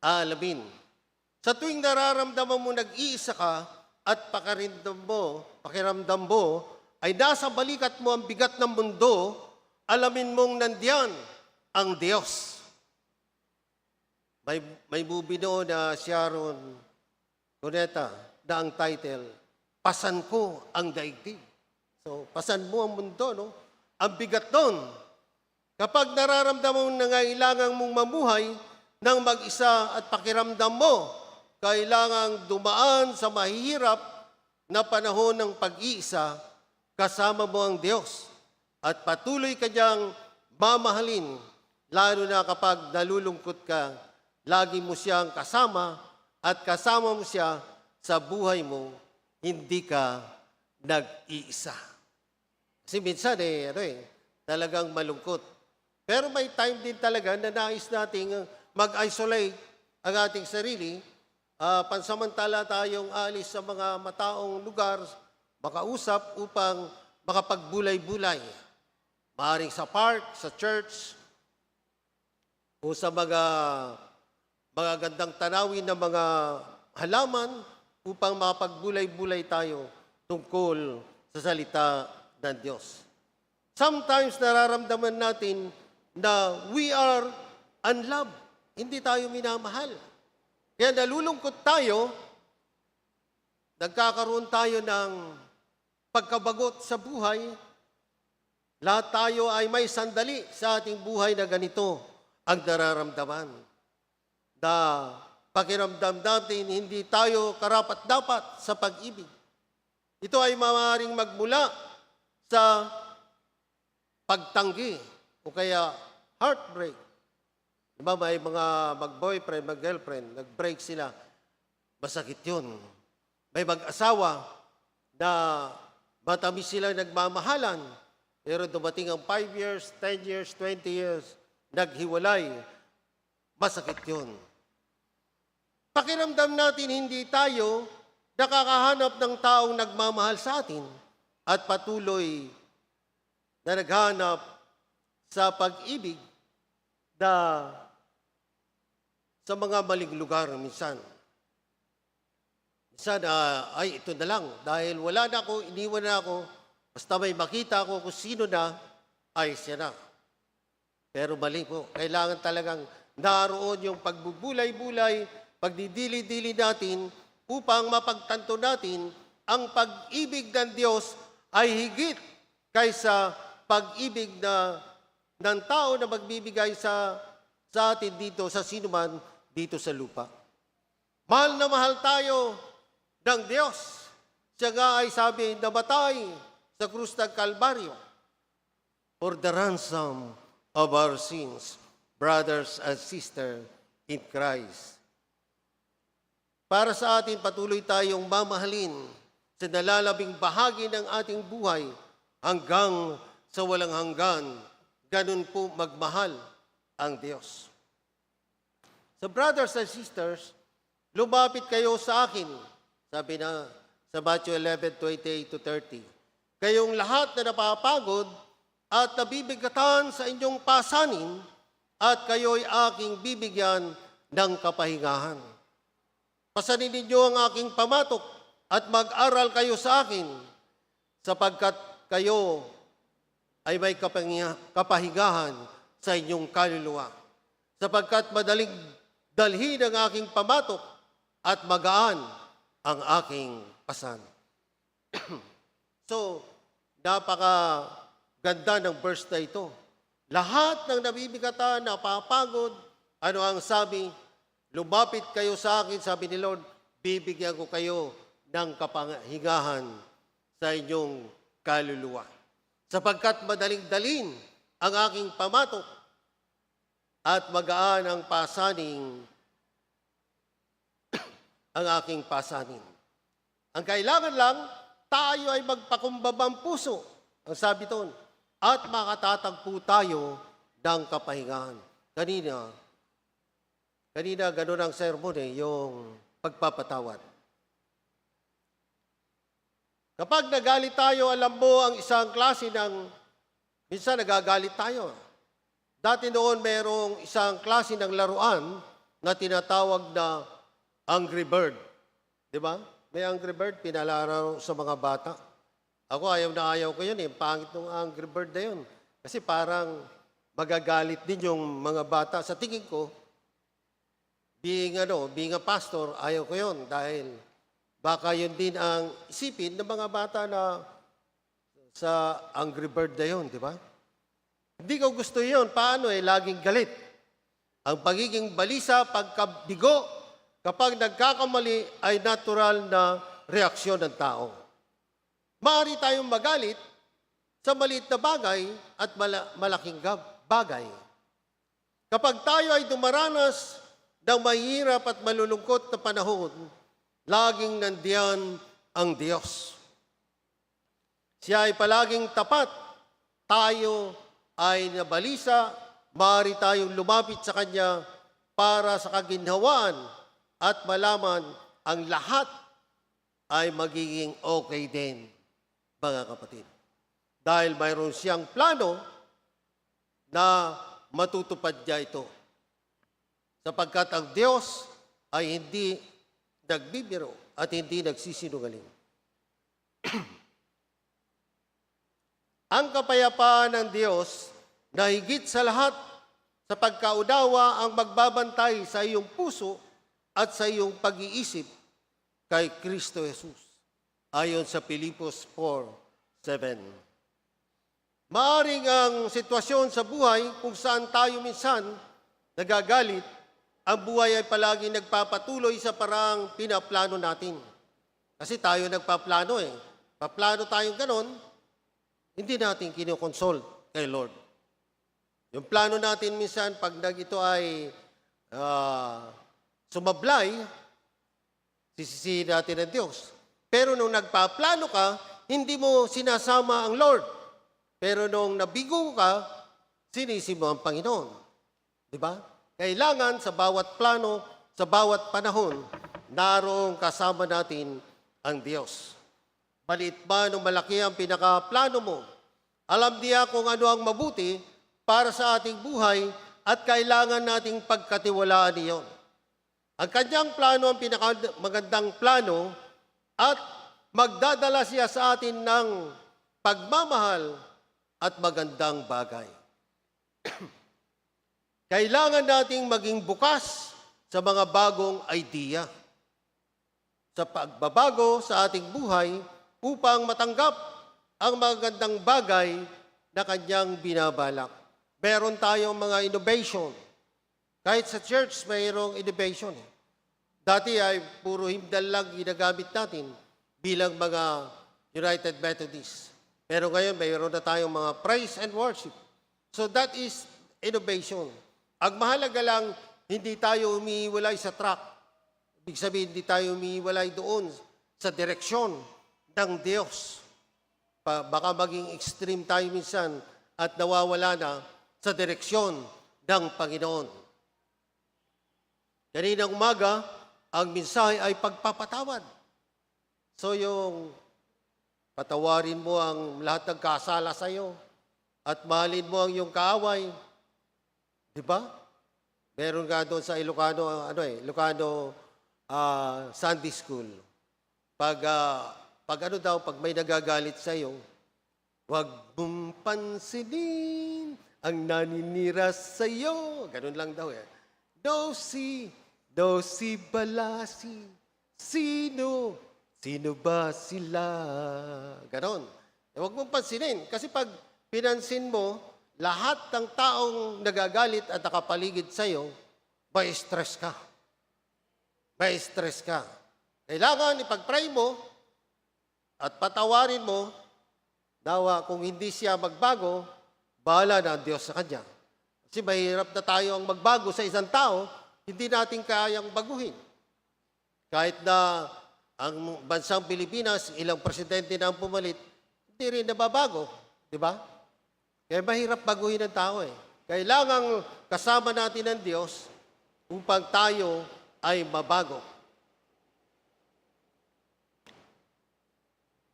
aalamin. Sa tuwing nararamdaman mo nag-iisa ka at pakiramdam mo, pakiramdam mo ay nasa balikat mo ang bigat ng mundo, alamin mong nandiyan ang Diyos. May, may movie noon na Sharon Cuneta na ang title, "Pasan ko ang daigdig." So, pasan mo ang mundo, no? Ang bigat nun. Kapag nararamdaman mong nangailangan mong mamuhay ng mag-isa at pakiramdam mo, kailangang dumaan sa mahihirap na panahon ng pag-iisa, kasama mo ang Diyos at patuloy ka niyang mamahalin, lalo na kapag nalulungkot ka, lagi mo siyang kasama at kasama mo siya sa buhay mo, hindi ka nag-iisa. Kasi minsan, eh, ano, eh, talagang malungkot. Pero may time din talaga na nais nating mag-isolate ang ating sarili, ah, pansamantala tayong aalis sa mga mataong lugar, makausap upang makapagbulay-bulay. Maaring sa park, sa church, o sa mga, mga gandang tanawin ng mga halaman upang makapagbulay-bulay tayo tungkol sa salita ng Diyos. Sometimes nararamdaman natin na we are unloved. Hindi tayo minamahal. Kaya nalulungkot tayo, nagkakaroon tayo ng pagkabagot sa buhay. Lahat tayo ay may sandali sa ating buhay na ganito ang nararamdaman. Na pakiramdam natin hindi tayo karapat-dapat sa pag-ibig. Ito ay maaaring magmula sa pagtanggi o kaya heartbreak. Di ba, may mga mag-boyfriend, mag-girlfriend, nag-break sila. Masakit yun. May mag-asawa na Matamis sila nagmamahalan, pero dumating ang five years, ten years, twenty years, naghiwalay. Masakit yun. Pakiramdam natin, hindi tayo nakakahanap ng taong nagmamahal sa atin at patuloy na naghanap sa pag-ibig na sa mga maling lugar minsan. Minsan, ah, "Ay, ito na lang. Dahil wala na ako, iniwan na ako. Basta may makita ako kung sino na, ayos yan na." Pero mali po. Kailangan talagang naroon yung pagbubulay-bulay, pagdidili-dili natin upang mapagtanto natin ang pag-ibig ng Diyos ay higit kaysa pag-ibig na, ng tao na magbibigay sa, sa atin dito, sa sinuman dito sa lupa. Mahal na mahal tayo ng Diyos. Siya nga ay sabi, namatay sa krus ng Kalbaryo for the ransom of our sins, brothers and sisters in Christ. Para sa atin, patuloy tayong mamahalin sa nalalabing bahagi ng ating buhay hanggang sa walang hanggan. Ganun po magmahal ang Diyos. So, brothers and sisters, lumapit kayo sa akin, sabi na sa Matthew eleven twenty-eight to thirty. Kayong lahat na napapagod at nabibigatan sa inyong pasanin, at kayo'y aking bibigyan ng kapahingahan. Pasanin ninyo ang aking pamatok at mag-aral kayo sa akin, sapagkat kayo ay may kapangi-, kapahingahan sa inyong kaluluwa, sapagkat madaling dalhin ang aking pamatok at magaan ang aking pasan. So, napakaganda ng verse na ito. Lahat ng nabibigatan, napapagod, ano ang sabi? "Lumapit kayo sa akin," sabi ni Lord, "bibigyan ko kayo ng kapahingahan sa inyong kaluluwa. Sapagkat madaling dalhin ang aking pamatok at magaan ang pasaning, ang aking pasanin." Ang kailangan lang, tayo ay magpakumbabang puso, ang sabi doon, at makatatagpo tayo ng kapahingahan. Kanina, kanina ganun ang sermon eh, yung pagpapatawad. Kapag nagalit tayo, alam mo, ang isang klase ng, minsan nagagalit tayo. Dati noon, merong isang klase ng laruan na tinatawag na Angry Bird. Di ba? May Angry Bird, pinalalaro sa mga bata. Ako, ayaw na ayaw ko yun eh. Pangit ng Angry Bird na yun. Kasi parang magagalit din yung mga bata. Sa tingin ko, being, ano, being a pastor, ayaw ko yun. Dahil baka yun din ang isipin ng mga bata na sa Angry Bird na yun, di ba? Hindi ko gusto yun. Paano eh, laging galit? Ang pagiging balisa, pagkabigo, kapag nagkakamali ay natural na reaksyon ng tao. Maaari tayong magalit sa maliit na bagay at mala-, malaking gab-, bagay. Kapag tayo ay dumaranas ng mahirap at malulungkot na panahon, laging nandiyan ang Diyos. Siya ay palaging tapat. Tayo ay nabalisa, maaari tayong lumapit sa Kanya para sa kaginhawaan at malaman ang lahat ay magiging okay din, mga kapatid. Dahil mayroon siyang plano na matutupad niya ito. Sapagkat ang Diyos ay hindi nagbibiro at hindi nagsisinungaling. Ang kapayapaan ng Diyos na higit sa lahat sa pagkaunawa ang magbabantay sa iyong puso at sa iyong pag-iisip kay Kristo Jesus, ayon sa Filipos four seven. Maaring ang sitwasyon sa buhay kung saan tayo minsan nagagalit, ang buhay ay palaging nagpapatuloy sa paraang pinaplano natin. Kasi tayo nagpaplano eh. Paplano tayong ganon, hindi natin kinoconsult kay Lord. Yung plano natin minsan, pag nag-, ito ay, ah, sumablay, sisisihin natin ang Diyos. Pero nung nagpaplano ka, Hindi mo sinasama ang Lord. Pero nung nabigo ka, sinisi mo ang Panginoon. Di ba? Kailangan sa bawat plano, sa bawat panahon, naroong kasama natin ang Diyos. Maliit man o malaki ang pinakaplano mo, alam niya kung ano ang mabuti para sa ating buhay at kailangan nating pagkatiwalaan iyon. Ang kanyang plano ang pinakamagandang plano at magdadala siya sa atin ng pagmamahal at magandang bagay. Kailangan nating maging bukas sa mga bagong idea, sa pagbabago sa ating buhay upang matanggap ang magandang bagay na kanyang binabalak. Meron tayong mga innovation. Kahit sa church, mayroong innovation. Dati ay puro hymnal lang ginagamit natin bilang mga United Methodists. Pero ngayon, mayroon na tayong mga praise and worship. So that is innovation. Ang mahalaga lang, hindi tayo umiiwalay sa track. Ibig sabihin, hindi tayo umiiwalay doon sa direksyon ng Diyos. Pa, baka maging extreme tayo minsan at nawawala na sa direksyon ng Panginoon. Kaninang umaga, ang mensahe ay pagpapatawad. So yung patawarin mo ang lahat ng kasala sa iyo at mahalin mo ang iyong kaaway. Di ba? Meron nga doon sa Ilocano, ano eh, Ilocano, ah, Sunday School. Pag, ah, pag ano daw, pag may nagagalit sa iyo, "Huwag mong pansinin ang naninira sa iyo." Ganun lang daw eh. "No si, no si Balasi. Sino, sino ba sila?" Ganon. Eh, huwag mong pansinin. Kasi pag pinansin mo, lahat ng taong nagagalit at nakapaligid sa'yo, may stress ka. May stress ka. Kailangan ipag-pray mo at patawarin mo. Dawa, kung hindi siya magbago, bahala na ang Diyos sa kanya. Kasi mahirap na tayo ang magbago sa isang tao, hindi natin kayang baguhin. Kahit na ang bansang Pilipinas, ilang presidente na ang pumalit, hindi rin nababago, di ba? Kaya mahirap baguhin ang tao eh. Kailangang kasama natin ang Diyos upang tayo ay mabago.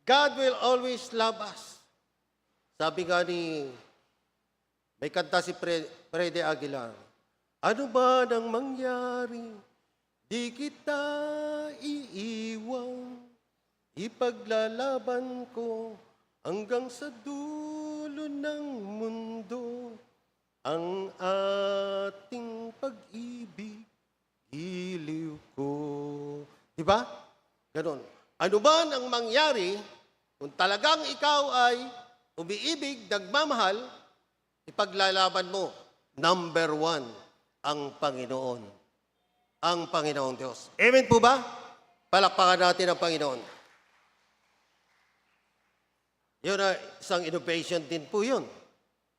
God will always love us. Sabi nga ni, may kanta si Pre-, Freddy Aguilar, "Ano man ang mangyari, di kita iiwan. Ipaglalaban ko hanggang sa dulo ng mundo ang ating pag-ibig." Giliw ko. Di ba? Ganon. Ano man ang mangyari, kung talagang ikaw ay umiibig, nagmamahal, ipaglalaban mo, number one, ang Panginoon. Ang Panginoong Diyos. Amen po ba? Palakpakan natin ang Panginoon. Yun ay isang innovation din po yun.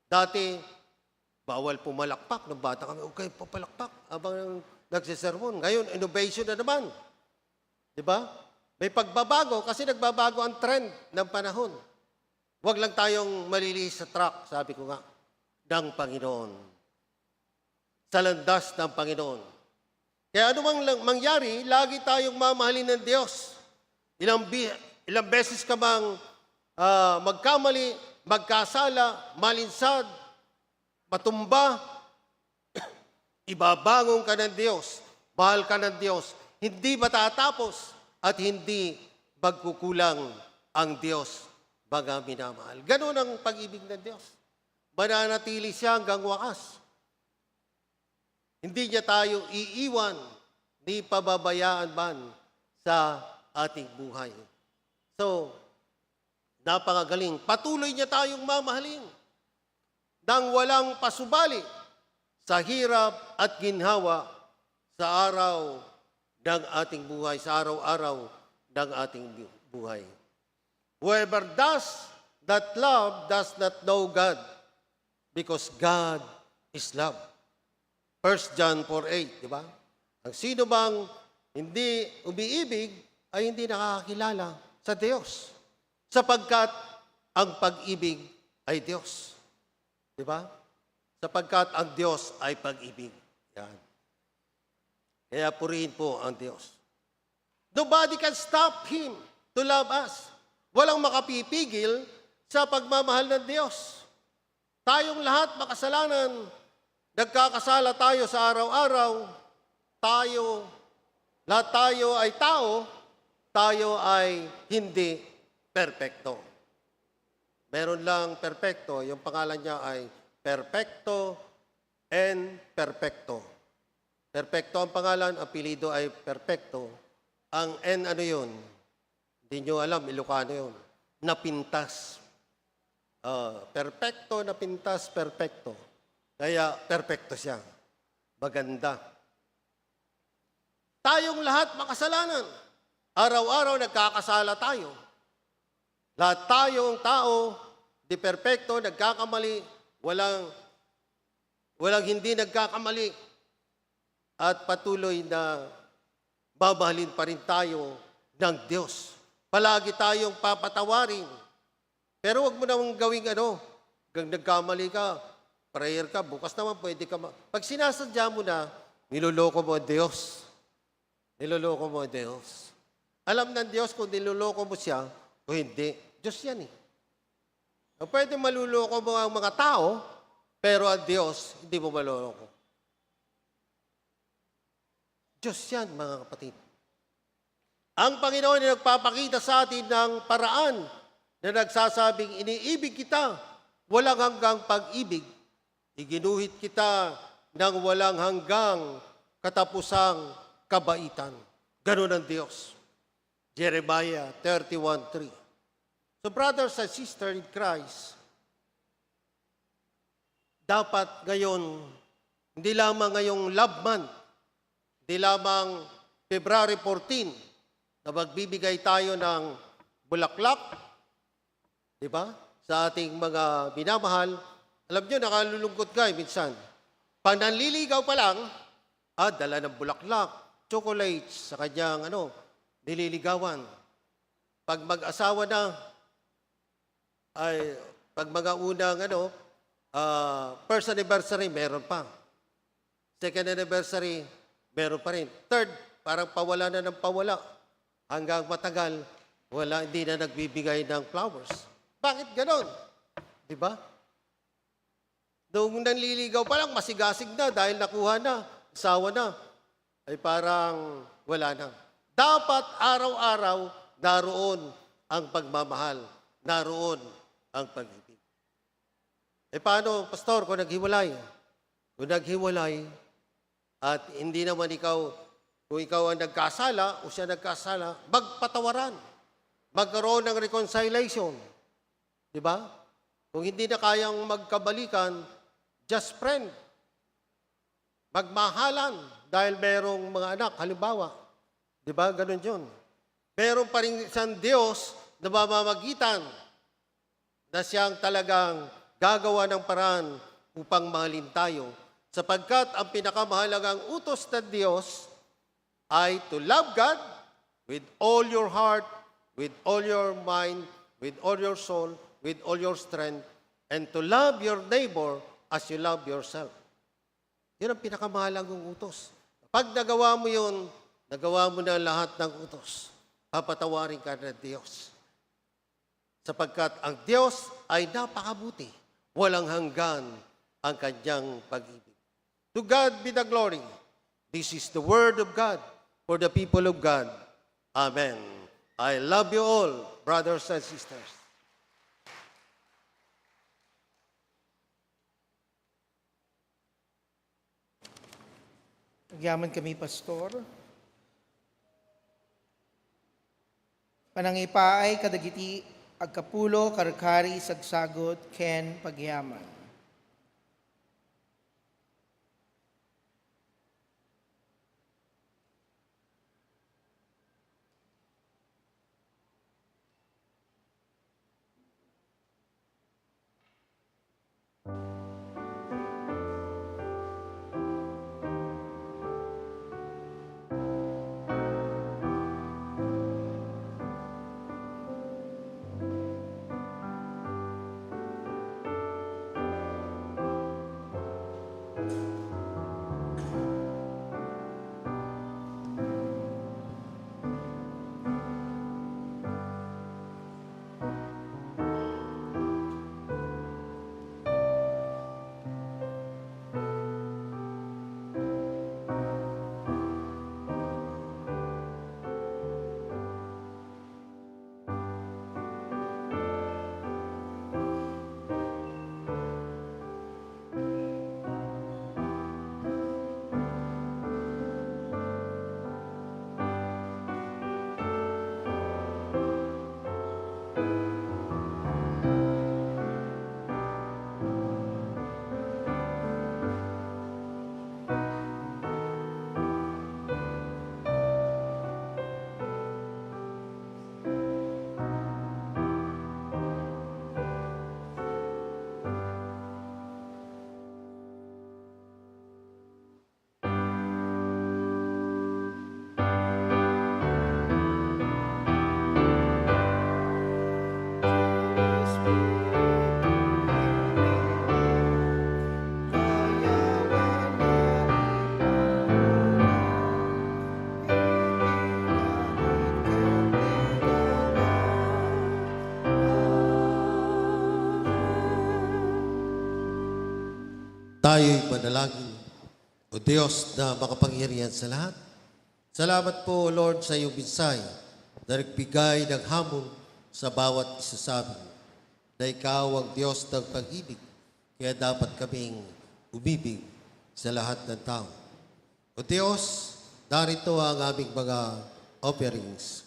Dati, bawal pumalakpak. Nung bata kami, "Huwag kayo papalakpak habang nagsisermon." Ngayon, innovation na naman. Di ba? May pagbabago kasi nagbabago ang trend ng panahon. Huwag lang tayong malilihis sa track, sabi ko nga, ng Panginoon. Sa landas ng Panginoon. Kaya anumang lang mangyari, lagi tayong mamahalin ng Diyos. Ilang, bi- ilang beses ka mang, ah, magkamali, magkasala, malinsad, matumba, ibabangon ka ng Diyos, mahal ka ng Diyos, hindi matatapos at hindi magkukulang ang Diyos, mga minamahal. Ganun ang pag-ibig ng Diyos. Mananatili siya hanggang wakas. Hindi niya tayo iiwan ni pababayaan man sa ating buhay. So, napakagaling. Patuloy niya tayong mamahalin nang walang pasubali sa hirap at ginhawa sa araw ng ating buhay, sa araw-araw ng ating bu- buhay. Whoever does not love does not know God, because God is love. First John four eight, di ba? Ang sino mang hindi umiibig ay hindi nakakakilala sa Diyos. Sapagkat ang pag-ibig ay Diyos. Di ba? Sapagkat ang Diyos ay pag-ibig. Yan. Kaya purihin po ang Diyos. Nobody can stop Him to love us. Walang makapipigil sa pagmamahal ng Diyos. Tayong lahat makasalanan, nagkakasala tayo sa araw-araw, tayo, lahat tayo ay tao, tayo ay hindi perpekto. Meron lang perpekto, yung pangalan niya ay Perfecto and Perfecto. Perfecto ang pangalan, apelyido ay Perfecto. Ang N ano yun? Hindi nyo alam, Ilocano yun. Napintas. Ah, perpekto, napintas, perpekto. Kaya perpekto siya. Maganda. Tayong lahat makasalanan. Araw-araw nagkakasala tayo. Lahat tayong tao, di perpekto, nagkakamali, walang, walang hindi nagkakamali. At patuloy na mamahalin pa rin tayo ng Diyos. Palagi tayong papatawarin. Pero wag mo namang gawing ano, kung nagkamali ka, prayer ka, bukas naman pwede ka ma-, pag sinasadya mo na, niloloko mo ang Diyos. Niloloko mo ang Diyos. Alam ng Diyos kung niloloko mo siya o hindi. Diyos yan eh. Pwede maluloko mo ang mga tao, pero ang Diyos, hindi mo maloloko. Diyos yan, mga kapatid. Ang Panginoon ay nagpapakita sa atin ng paraan na nagsasabing iniibig kita, walang hanggang pag-ibig. Iginuhit kita ng walang hanggang katapusang kabaitan. Ganun ang Diyos. Jeremiah thirty-one three. So brothers and sisters in Christ, dapat ngayon, hindi lamang ngayong love month, hindi lamang February fourteen na magbibigay tayo ng bulaklak, di ba? Sa ating mga minamahal. Alam nyo, nakalulungkot nga eh, minsan. Pag nanliligaw pa lang, ah, dala ng bulaklak, chocolates sa kanyang ano, nililigawan. Pag mag-asawa na, ay, pag mga unang, ano, ah, first anniversary, meron pa. Second anniversary, meron pa rin. Third, parang pawala na ng pawala. Hanggang matagal, wala, hindi na nagbibigay ng flowers. Bakit ganon? Di ba? Nung nanliligaw pa lang, masigasig na dahil nakuha na, asawa na. Ay parang wala na. Dapat araw-araw, naroon ang pagmamahal, naroon ang pag-ibig. E paano, Pastor, kung naghiwalay? Kung naghiwalay, at hindi naman ikaw, kung ikaw ang nagkasala o siya nagkasala, magpatawaran. Magkaroon ng reconciliation. Di ba? Kung hindi na kayang magkabalikan, just friend. Magmahalan dahil merong mga anak, halimbawa. Di ba? Ganun yun. Meron pa rin isang Diyos na mamamagitan na siyang talagang gagawa ng paraan upang mahalin tayo, sapagkat ang pinakamahalagang utos ng Diyos ay to love God with all your heart, with all your mind, with all your soul, with all your strength, and to love your neighbor as you love yourself. Yun ang pinakamahalagang utos. Pag nagawa mo yun, nagawa mo na lahat ng utos. Papatawarin ka ng Diyos. Sapagkat ang Diyos ay napakabuti, walang hanggan ang kanyang pag-ibig. To God be the glory. This is the word of God for the people of God. Amen. I love you all, brothers and sisters. Agyaman kami, Pastor. Panangipaay kadagiti agkapulo, karkari, sagsagod, ken pagyaman. Tayo'y manalangin. O Dios na makapangyarihan sa lahat, salamat po, O Lord, sa iyong mensahe na nagbigay ng hamon sa bawat isa sa amin, na ikaw ang Dios ng pag-ibig, kaya dapat kaming umibig sa lahat ng tao. O Dios, narito ang aming mga offerings,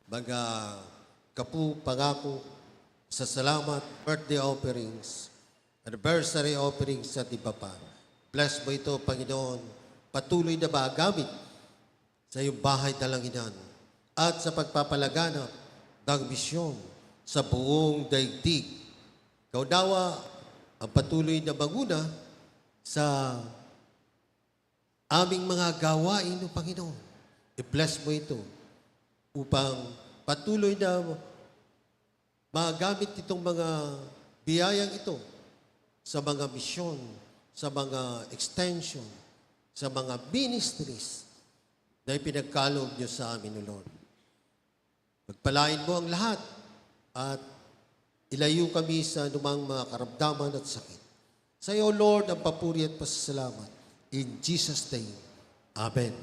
mga kapu, pangako, sa salamat, birthday offerings, anniversary offerings, at iba pa. Bless mo ito, Panginoon. Patuloy na magamit sa iyong bahay dalanginan at sa pagpapalaganap ng misyon sa buong daigdig. Kaunawa ang patuloy na manguna sa aming mga gawain, O Panginoon. I-bless mo ito upang patuloy na magamit itong mga biyayang ito sa mga misyon, sa mga extension, sa mga ministries na ipinagkaloob niyo sa amin, O Lord. Pagpalain mo ang lahat at ilayo kami sa anumang mga karamdaman at sakit. Sa iyo, Lord, ang papuri at pasasalamat. In Jesus' name, Amen.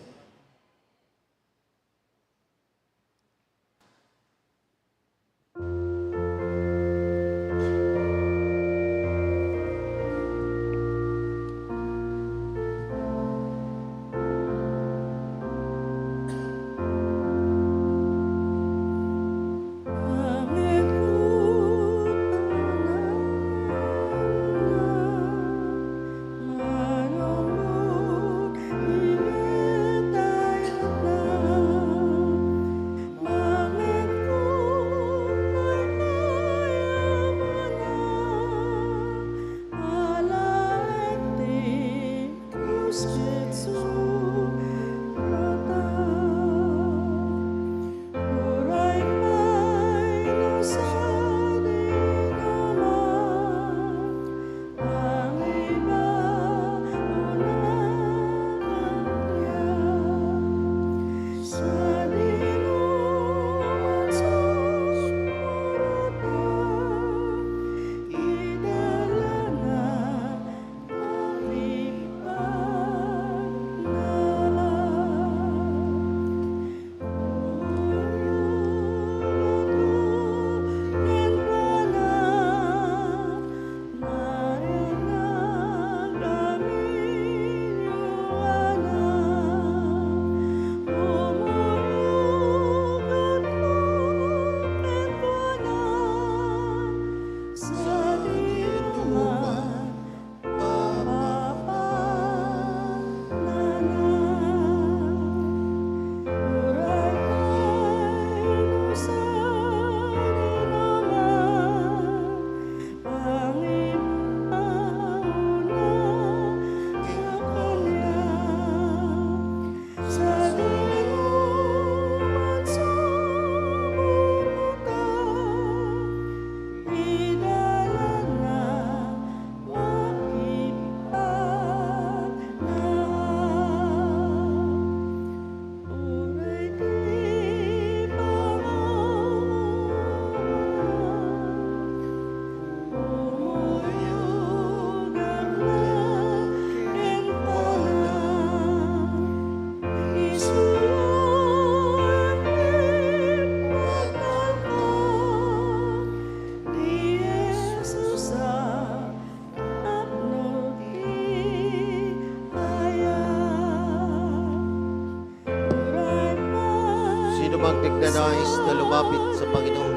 Sino mang nagnanais na lumapit sa Panginoon?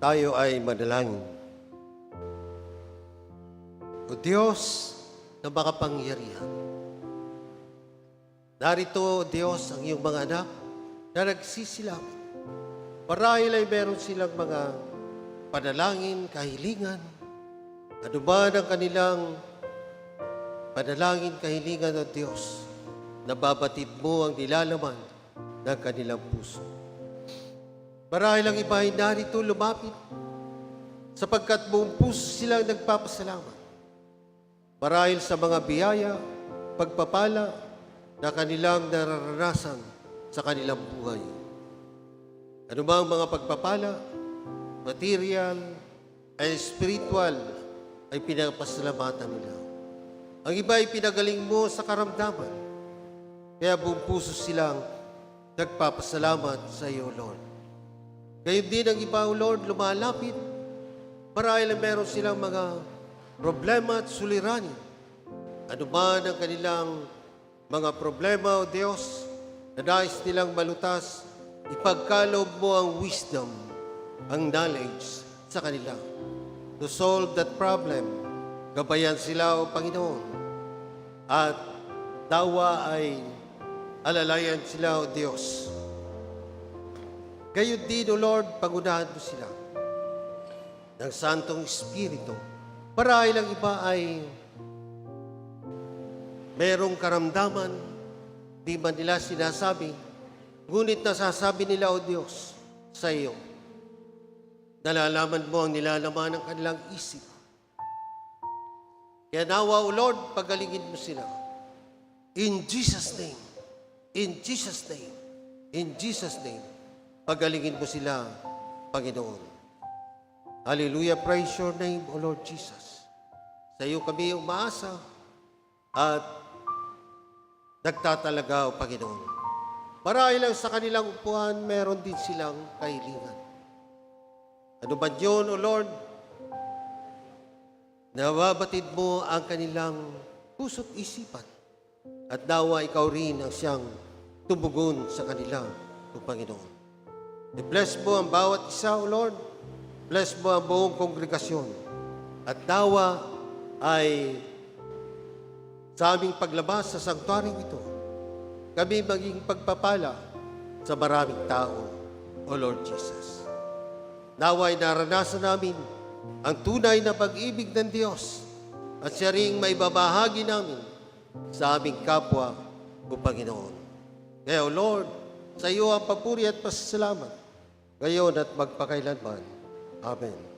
Tayo ay manalangin. O Dios na makapangyarihan, narito, O Dios, ang iyong mga anak na nagsisilap. Marahil ay meron silang mga panalangin, kahilingan. Ano man ang kanilang panalangin, kahilingan, O Dios, nababatid mo ang nilalaman ng kanilang puso. Marahil ang iba ay narito lumapit sapagkat buong puso silang nagpapasalamat. Marahil sa mga biyaya, pagpapala na kanilang nararanasan sa kanilang buhay. Anumang mga pagpapala, material, ay spiritual, ay pinapasalamatan nila. Ang iba ay pinagaling mo sa karamdaman, kaya buong puso silang nagpapasalamat sa iyo, Lord. Gayon din ang iba, O Lord, lumalapit. Marahil ay meron silang mga problema at suliranin. Ano man ang kanilang mga problema, O Diyos, na nais nilang malutas, ipagkaloob mo ang wisdom, ang knowledge sa kanila. To solve that problem, gabayan sila, O Panginoon. At nawa ay alalayan sila, O Diyos. Gayon din, O Lord, pangunahan mo sila ng Santong Espiritu. Marahil ang iba ay merong karamdaman, di man nila sinasabi, ngunit nasasabi nila, O Diyos, sa iyo. Nalalaman mo ang nilalaman ng kanilang isip. Kaya nawa, O Lord, pagalingin mo sila. In Jesus' name, in Jesus' name, in Jesus' name, pagalingin mo sila, Panginoon. Hallelujah, praise your name, O Lord Jesus. Sa iyo kami umaasa at nagtatalaga, O Panginoon. Marahil lang sa kanilang upuan, meron din silang kahilingan. Ano man yun, O Lord, nababatid mo ang kanilang puso't isipan. At nawa ikaw rin ang siyang tumugon sa kanila, O Panginoon. I-bless mo ang bawat isa, O Lord. Bless mo ang buong kongregasyon. At nawa ay sa aming paglabas sa sanktuaryong ito, kami maging pagpapala sa maraming tao, O Lord Jesus. Nawa ay naranasan namin ang tunay na pag-ibig ng Diyos at siya ring maibabahagi namin sa aming kapwa, O Panginoon. Kaya, O Lord, sa iyo ang papuri at pasasalamat, ngayon at magpakailanman. Amen.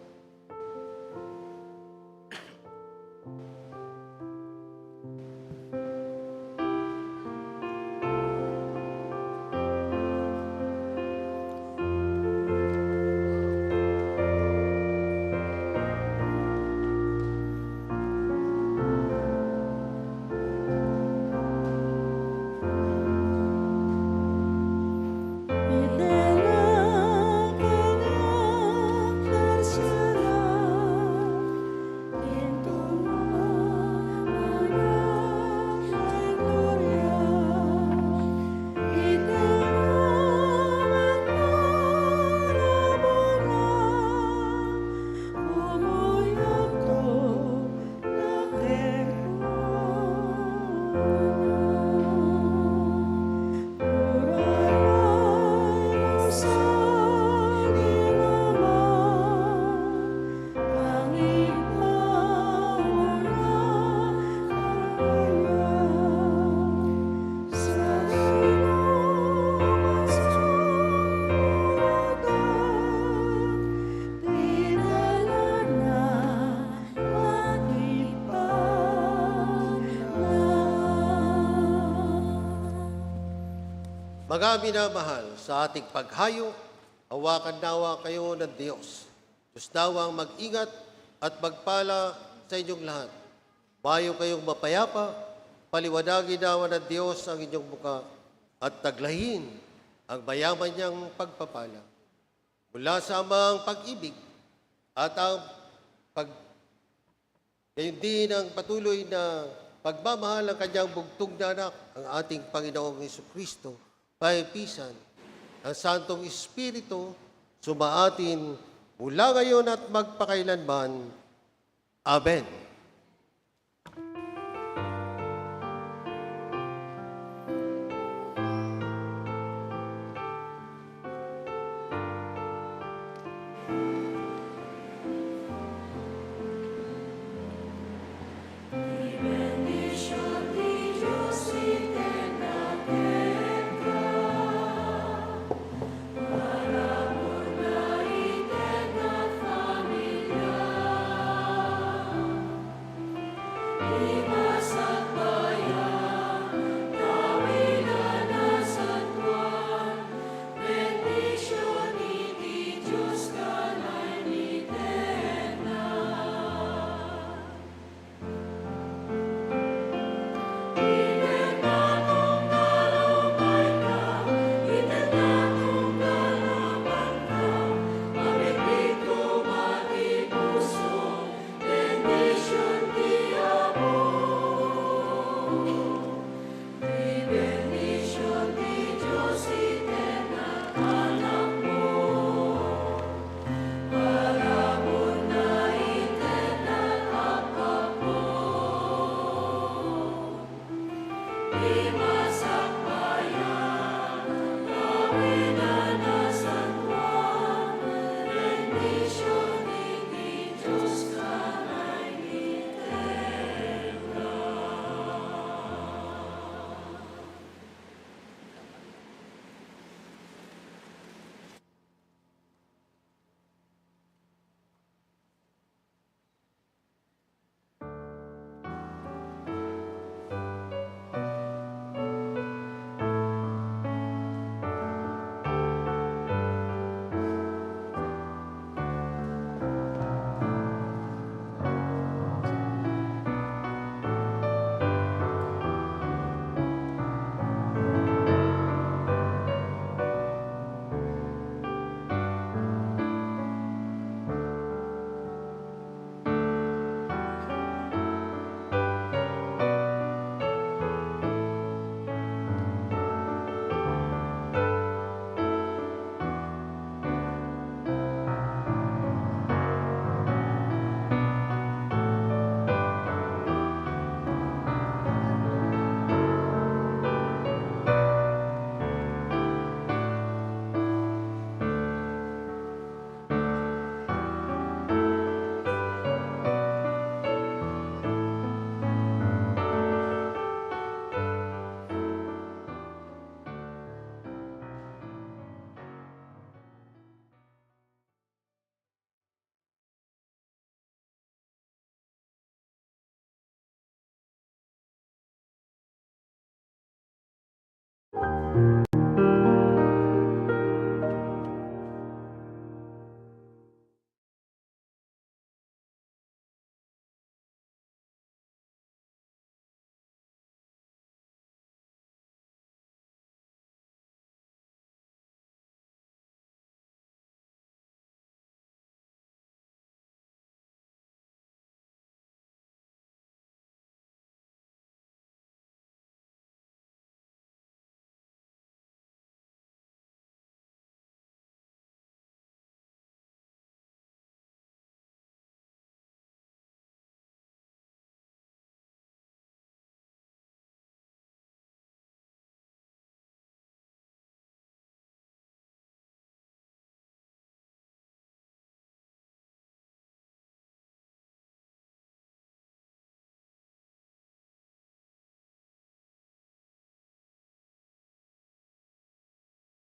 Mga minamahal, sa ating paghayo, hawakan nawa kayo ng Diyos. Diyos nawang mag-ingat at magpala sa inyong lahat. Mayo kayong mapayapa, paliwanagin nawa ng Diyos ang inyong muka at taglayin ang mayaman niyang pagpapala. Mula sa Amang pag-ibig at ang pag-, gayon din ang patuloy na pagmamahal ng kanyang bugtong na anak, ang ating Panginoong Jesucristo, paipisan, ang Santong Espiritu, sumaatin mula ngayon at magpakailanman. Amen.